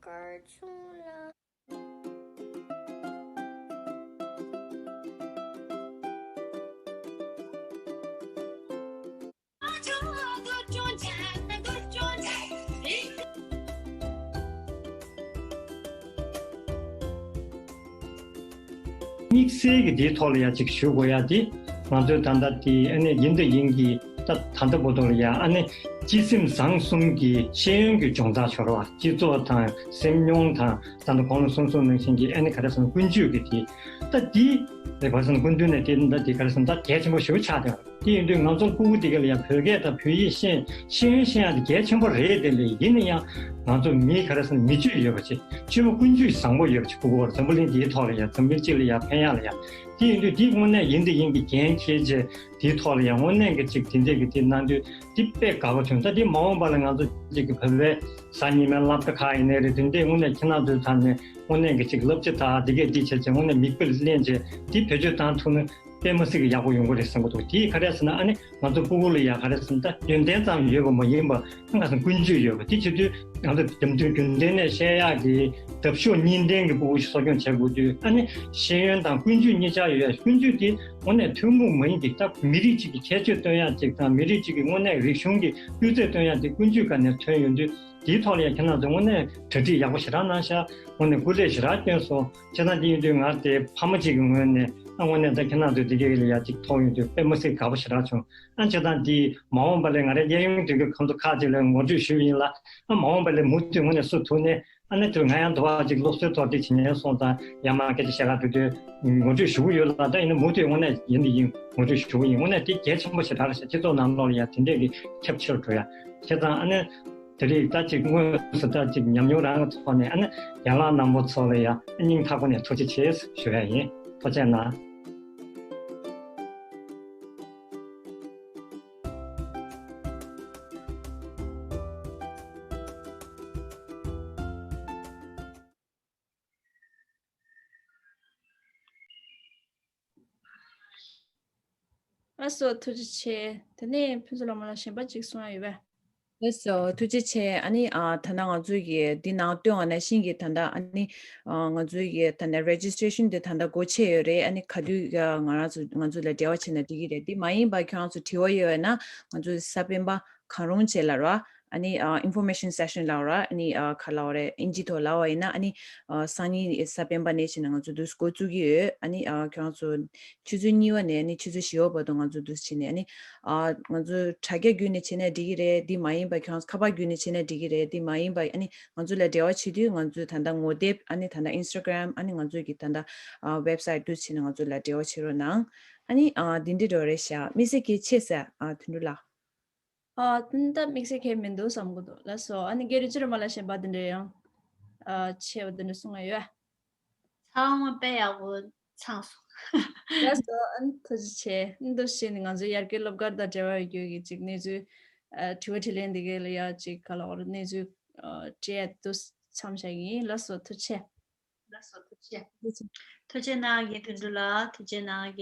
གར་ཆུང་ལ། དམིགས་བསལ་གྱི་དེའི་ཐོག་ལ་ཡ་གཅིག་ཞུ་དགོས་ཡ་དེ། ང་ཚོའི་ད་ལྟ་དེ་ཨ་ནི་ཡིན་དང་ཡིན་གྱི་ད་ད་ལྟ་བར་དུ་ལ་ཡ་ཨ་ནི་སྤྱི་སེམས་བཟང་གསུམ་གྱི་ཤེས་ཡོན་གྱི་སྦྱོང་བརྡར་ཤོར་བ། སྤྱི་ཚོགས་དང་སེམས་མྱོང་དང་ད་ལྟ་གོང་ལ་གསུངས་སོང་ནང་བཞིན་གྱི་ཨ་ནི་ག་རེ་ཟེར་ན་ཀུན་སྤྱོད་ཀྱི་དེ། ད་དེ་ལས་བར་སོང་ཀུན་འདུས་ནས་དེ་ད་དེ་ག་རེ་ཟེར་ན་ད་གལ་ཆེན་པོ་ཞེ་པོ་ཆགས་བསྡད་པ་དེ་ཡིན་དུས་ང་ཚོ་སྤུ་གུ་དེ་ག་ལ་ཡ་བོད་སྐད་དང་བོད་ཡིག་ཤེས་ཤེས་ཡོན་ཤེས་ཡ་དེ་གལ་ཆེན་པོ་རེད། དེ་ལས་ཡིན་ན་ཡང་ང་ཚོ་མི་ག་རེ་ཟེར་ན་མི་སྤྱོད་ཡོད་པ་ཅིག་སྤྱོད་པ་ཀུན་སྤྱོད་བཟང་པོ་ཡོད་པ་ཅིག་སྤུ་གུ་བར་འཛམ་བུ་གླིང་འདིའི་ཐོག་ལ་ཡ་འཛམ་གླིང་སྤྱི་ལ་ཡ་ཕན་ཡག་ལ་ཡ། དེ་ཡིན་དུས་དེ་དངོས་གནས་ཡིན་དེ་ཡིན་གྱི་འགན་འཁྱེར་བྱས་དེའི་ཐོག་ལ་ཡ་དངོས་གནས་ཀྱི་ཅིག་དེ་འདྲས་ཀྱི་དེ་གནང་དུས་དེ་དཔེ་དགའ་པོ་བྱུང་། ད་དེ་མ་འོངས་པ་ལ་ང་ཚོ་ཅིག་གི་བོད་པའི་གཟའ་ཉི་མའི་སློབ་གྲྭ་ཁག་ཡིན་ནའི་རེད། དེ་འདྲས་དངོས་གནས་ཁྱེད་རང་ཚོའི་ཐད་ནས་དངོས་གནས་ཀྱི་ཅིག་སློབ་སྤྱི་དང་དེ་གས་དེ་བྱས་བྱས་དངོས་གནས་མིག་དཔེ་ལེན་བྱས་དེ་བེད་སྤྱོད་བཏང་ཐུབ་ན། དཔེ་མི་སྲིད་ཀྱི་ཡག་པོ་ཡོང་གི་རེད་བསམ་གྱི་འདུག་དེའི་ག་རེ་ཟེར་ན་ཨ་ནི་ང་ཚོ་སྤུ་གུ་ལ་ཡ་ག་རེ་ཟེར་ན་ད་རྒྱུན་ལྡན་ཙམ་ཡོད་པ་མ་ཡིན་པ་ང་ཚོ་ཀུན་སྤྱོད་ཡོད་པ་དེ་བྱེད་དུས་ང་ཚོ་རྒྱུན་མཐུན་རྒྱུན་ལྡན་ནས་བཤད་ཡག་གི་འདབ་གཤོག་གཉིས་ལྡན་གྱི་སྤུ་གུ་ཞིག་གསོ་སྐྱོང་བྱེད་དགོས་དུས་ཨ་ནི་ཤེས་ཡོན་དང་ཀུན་སྤྱོད་གཉིས་ཆ་ཡོད་ཡ། ཀུན་སྤྱོད་དེ་དངོས་གནས་ཐུན་མོང་མ་ཡིན་གྱི་ད་མི་རིགས་གཅིག་གི་ཁྱད་ཆོས་སྟོན་ཡག་ཅིག་དང་མི་རིགས་གཅིག་གི་དངོས་གནས་རིག་གཞུང་གི་སྤུས་ཚད་སྟོན་ཡག་དེ་ཀུན་སྤྱོད་སྒང་ནས་ཐོན་ཡོང་དུས། དེའི་ཐོག་ལ་ཡང་ཁྱེད་རང་ཚོ་དངོས་གནས་གྲ་སྒྲིག་ཡག་པོ་ཞེ་དྲག་གནང་ཤག་དངོས་གནས་སྐུ་ལས་ཞེ་དྲག་བསྐྱོན་སོང་། བྱས་ཙང་དེ་ཡིན་དུས་ང་དེ་ཕ་མ་གཅིག་གི་ངོས་ནས་ཨ་དངོས་གནས་ད་ཁྱེད་རང་ཚོས་དེ་གའི་ལ་ཡ་གཅིག་མཐོང་ཡོང་དུས་དཔེ་མི་སྲིད་དགའ་པོ་ཞེ་དྲག་བྱུང་། ཨ་བྱས་ཙང་དེ་མ་འོངས་པ་ལ་ང་རའི་གཡས་གཡོན་དེ་གའི་ཁོང་ཚོ་ཁག་ཅིག་ལ་ངོ་སྤྲོད་ཞུས་པ་ཡིན་ལ། ཨ་མ་འོངས་པ་ལ་མུ་མཐུད་དངོས་གནས་སུ་ཐུག་ནས་ཨ་ནི་དེ་ང་ཡང་འདུག་བ་གཅིག་སློབ་གསོའི་ཐོག་དེ་བྱེད་ཉན་སོང་ཙང་ཡ་མ་སྐད་ཆ་བཤད་ག་འགྲོ་དུས་ངོ་སྤྲོད་ཞུ་གི་ཡོད་ལ། ད་ཡིན་ན་མུ་མཐུད་དངོས་གནས་ཡིན་དེ་ཡིན་ངོ་སྤྲོད་ཞུ་གི་ཡིན། དངོས་གནས་དེ་གལ་ཆེན་པོ་ཞེ་དྲག་རེད་ཤག་སྤྱི་ཚོགས་ནང་ལོགས་ལ་ཡ་དེ་འདྲས་ཀྱི་ཁྱབ་ཆེ་རུ་འགྲོ་ཡ། བྱས་ཙང་ཨ་ནི། དེ་རིང་ད་ཅིག་དངོས་སུ་ད་ཅིག་ཉམས་མྱོང་རང་གི་ཐོག་ནས་ཨ་ནི་ཡན་ལག་རྣམ་པ་ཚོ་ལ་ཡང་སྙིང་ཐག་པ་ནས་ཐུགས་རྗེ་ཆེ་ཞུ་ཡ་ཡིན། ཐུགས་རྗེ་གནང་། ལགས་སོ་ཐུགས་རྗེ་ཆེ། དེ་ནས་ཕུན་ཚོགས་ལྷ་མོ་ལགས་གཞན་པ་ཅིག་གསུང་ཡ་ཡོད་པས། ལགས་སོ་ཐུགས་རྗེ་ཆེ། ཨ་ནི་ཨ་ད་ནང་ང་ཚོའི་གི་འདི་ནང་སྟོན་པ་ནང་བཞིན་གྱི་ད་ལྟ་ཨ་ནི་ཨ་ང་ཚོའི་གི་ད་ལྟ་registration་འདི་ད་ལྟ་སྒོ་ཕྱེ་ཡོད་རེད། ཨ་ནི་ག་དུས་ང་རང་ཚོ་ང་ཚོ་ལ་འབྲེལ་བ་བྱས་ན་འགྲིག་གི་རེད། འདི་མ་ཡིན་པ་ཁྱོད་རང་ཚོ་དྲི་བ་ཡོད་ན་ང་ཚོའི་གཟའ་སྤེན་པ་གང་རུང་བྱས་ལ་ར། ཨ་ནི་ཨ་information session་ལབ་ར། ཨ་ནི་ཨ་ག་ལབ་རེད། ཨིན་ཇི་ཐོག་ལབ་པ་ཡིན་ན་ཨ་ནི་ཨ་སང་ཉིན་གཟའ་སྤེན་པ་ནས་བྱས་ན་ང་ཚོ་འདུག་འགོ་བཙུགས་ཀྱི་ཡོད། ཨ་ནི་ཨ་ཁྱོད་རང་ཚོ་ཆུ་ཚོད་གཉིས་པ་ནས་ཨ་ནི་ཆུ་ཚོད་བཞི་པ་བར་དུ་ང་ཚོ་འདུག་བྱས་ནས་ཨ་ནི་ཨ་ང་ཚོ་དྲ་རྒྱ་བརྒྱུད་ནས་བྱས་ན་འགྲིག་གི་རེད། འདི་མ་ཡིན་པ་ཁྱོད་རང་ཚོ་ཁ་པར་བརྒྱུད་ནས་བྱས་ན་འགྲིག་གི་རེད། འདི་མ་ཡིན་པ་ཨ་ནི་ང་ཚོ་ལ་འབྲེལ་བ་བྱེད་དུས་ང་ཚོའི་ད་ལྟ་ངོ་དེབ་ཨ་ནི་ད་ལྟ་Instagram་ཨ་ནི་ང་ཚོའི་གི་ད་ལྟ་ཨ་website་འདུག་བྱས་ནས་ང་ཚོ་ལ་འབྲེལ་བ་བྱེད་རོགས་གནང་། ཨ་ནི་ཨ་འདི་འདྲ་འགྲོ་རེད་ཤག་དམིགས་བསལ་གྱི་ཆེ་ས་ཨ་དོན་གྲུབ་ལགས། ཨ་ད་དམིགས་བསལ་གང་ཡང་མི་འདུག་བསམ་གྱི་འདུག་ལགས་སོ། ཨ་ནི་རྒན་རིན་ཆེན་སྒྲོལ་མ་ལགས་གཞན་པ་དེ་འདྲ་ཡང་ཨ་ཆེ་བ་དེ་འདྲ་གསུང་ཡ་ཡོད། ཚང་མ་དཔེ་ཡག་པོ་ཚང་སོང་། ལགས་སོ། ཨ་ནི་ཐུགས་རྗེ་ཆེ། ཨ་ནི་འདུག་བྱས་ནས་ང་ཚོའི་ཡར་རྒྱས་སློབ་གར་དང་འབྲེལ་བ་ཡོད་རྒྱུ་གི་ཅིག་གནས་ཚུལ་ཨ་དྲི་བ་དྲིས་ལན་འདི་གའི་ལ་ཡ་ཅིག་ག་ལ་བར་གནས་ཚུལ་ཨ་སྤྲད་དུ་མཚམས་བཞག་གི་ཡིན། ལགས་སོ་ཐུགས་རྗེ་ཆེ། ལགས་སོ་ཐུགས་རྗེ་ཆེ། ཐུགས་རྗེ་གནང་རྒན་དོན་གྲུབ་ལགས། ཐུགས་རྗེ་གནང་རྒན།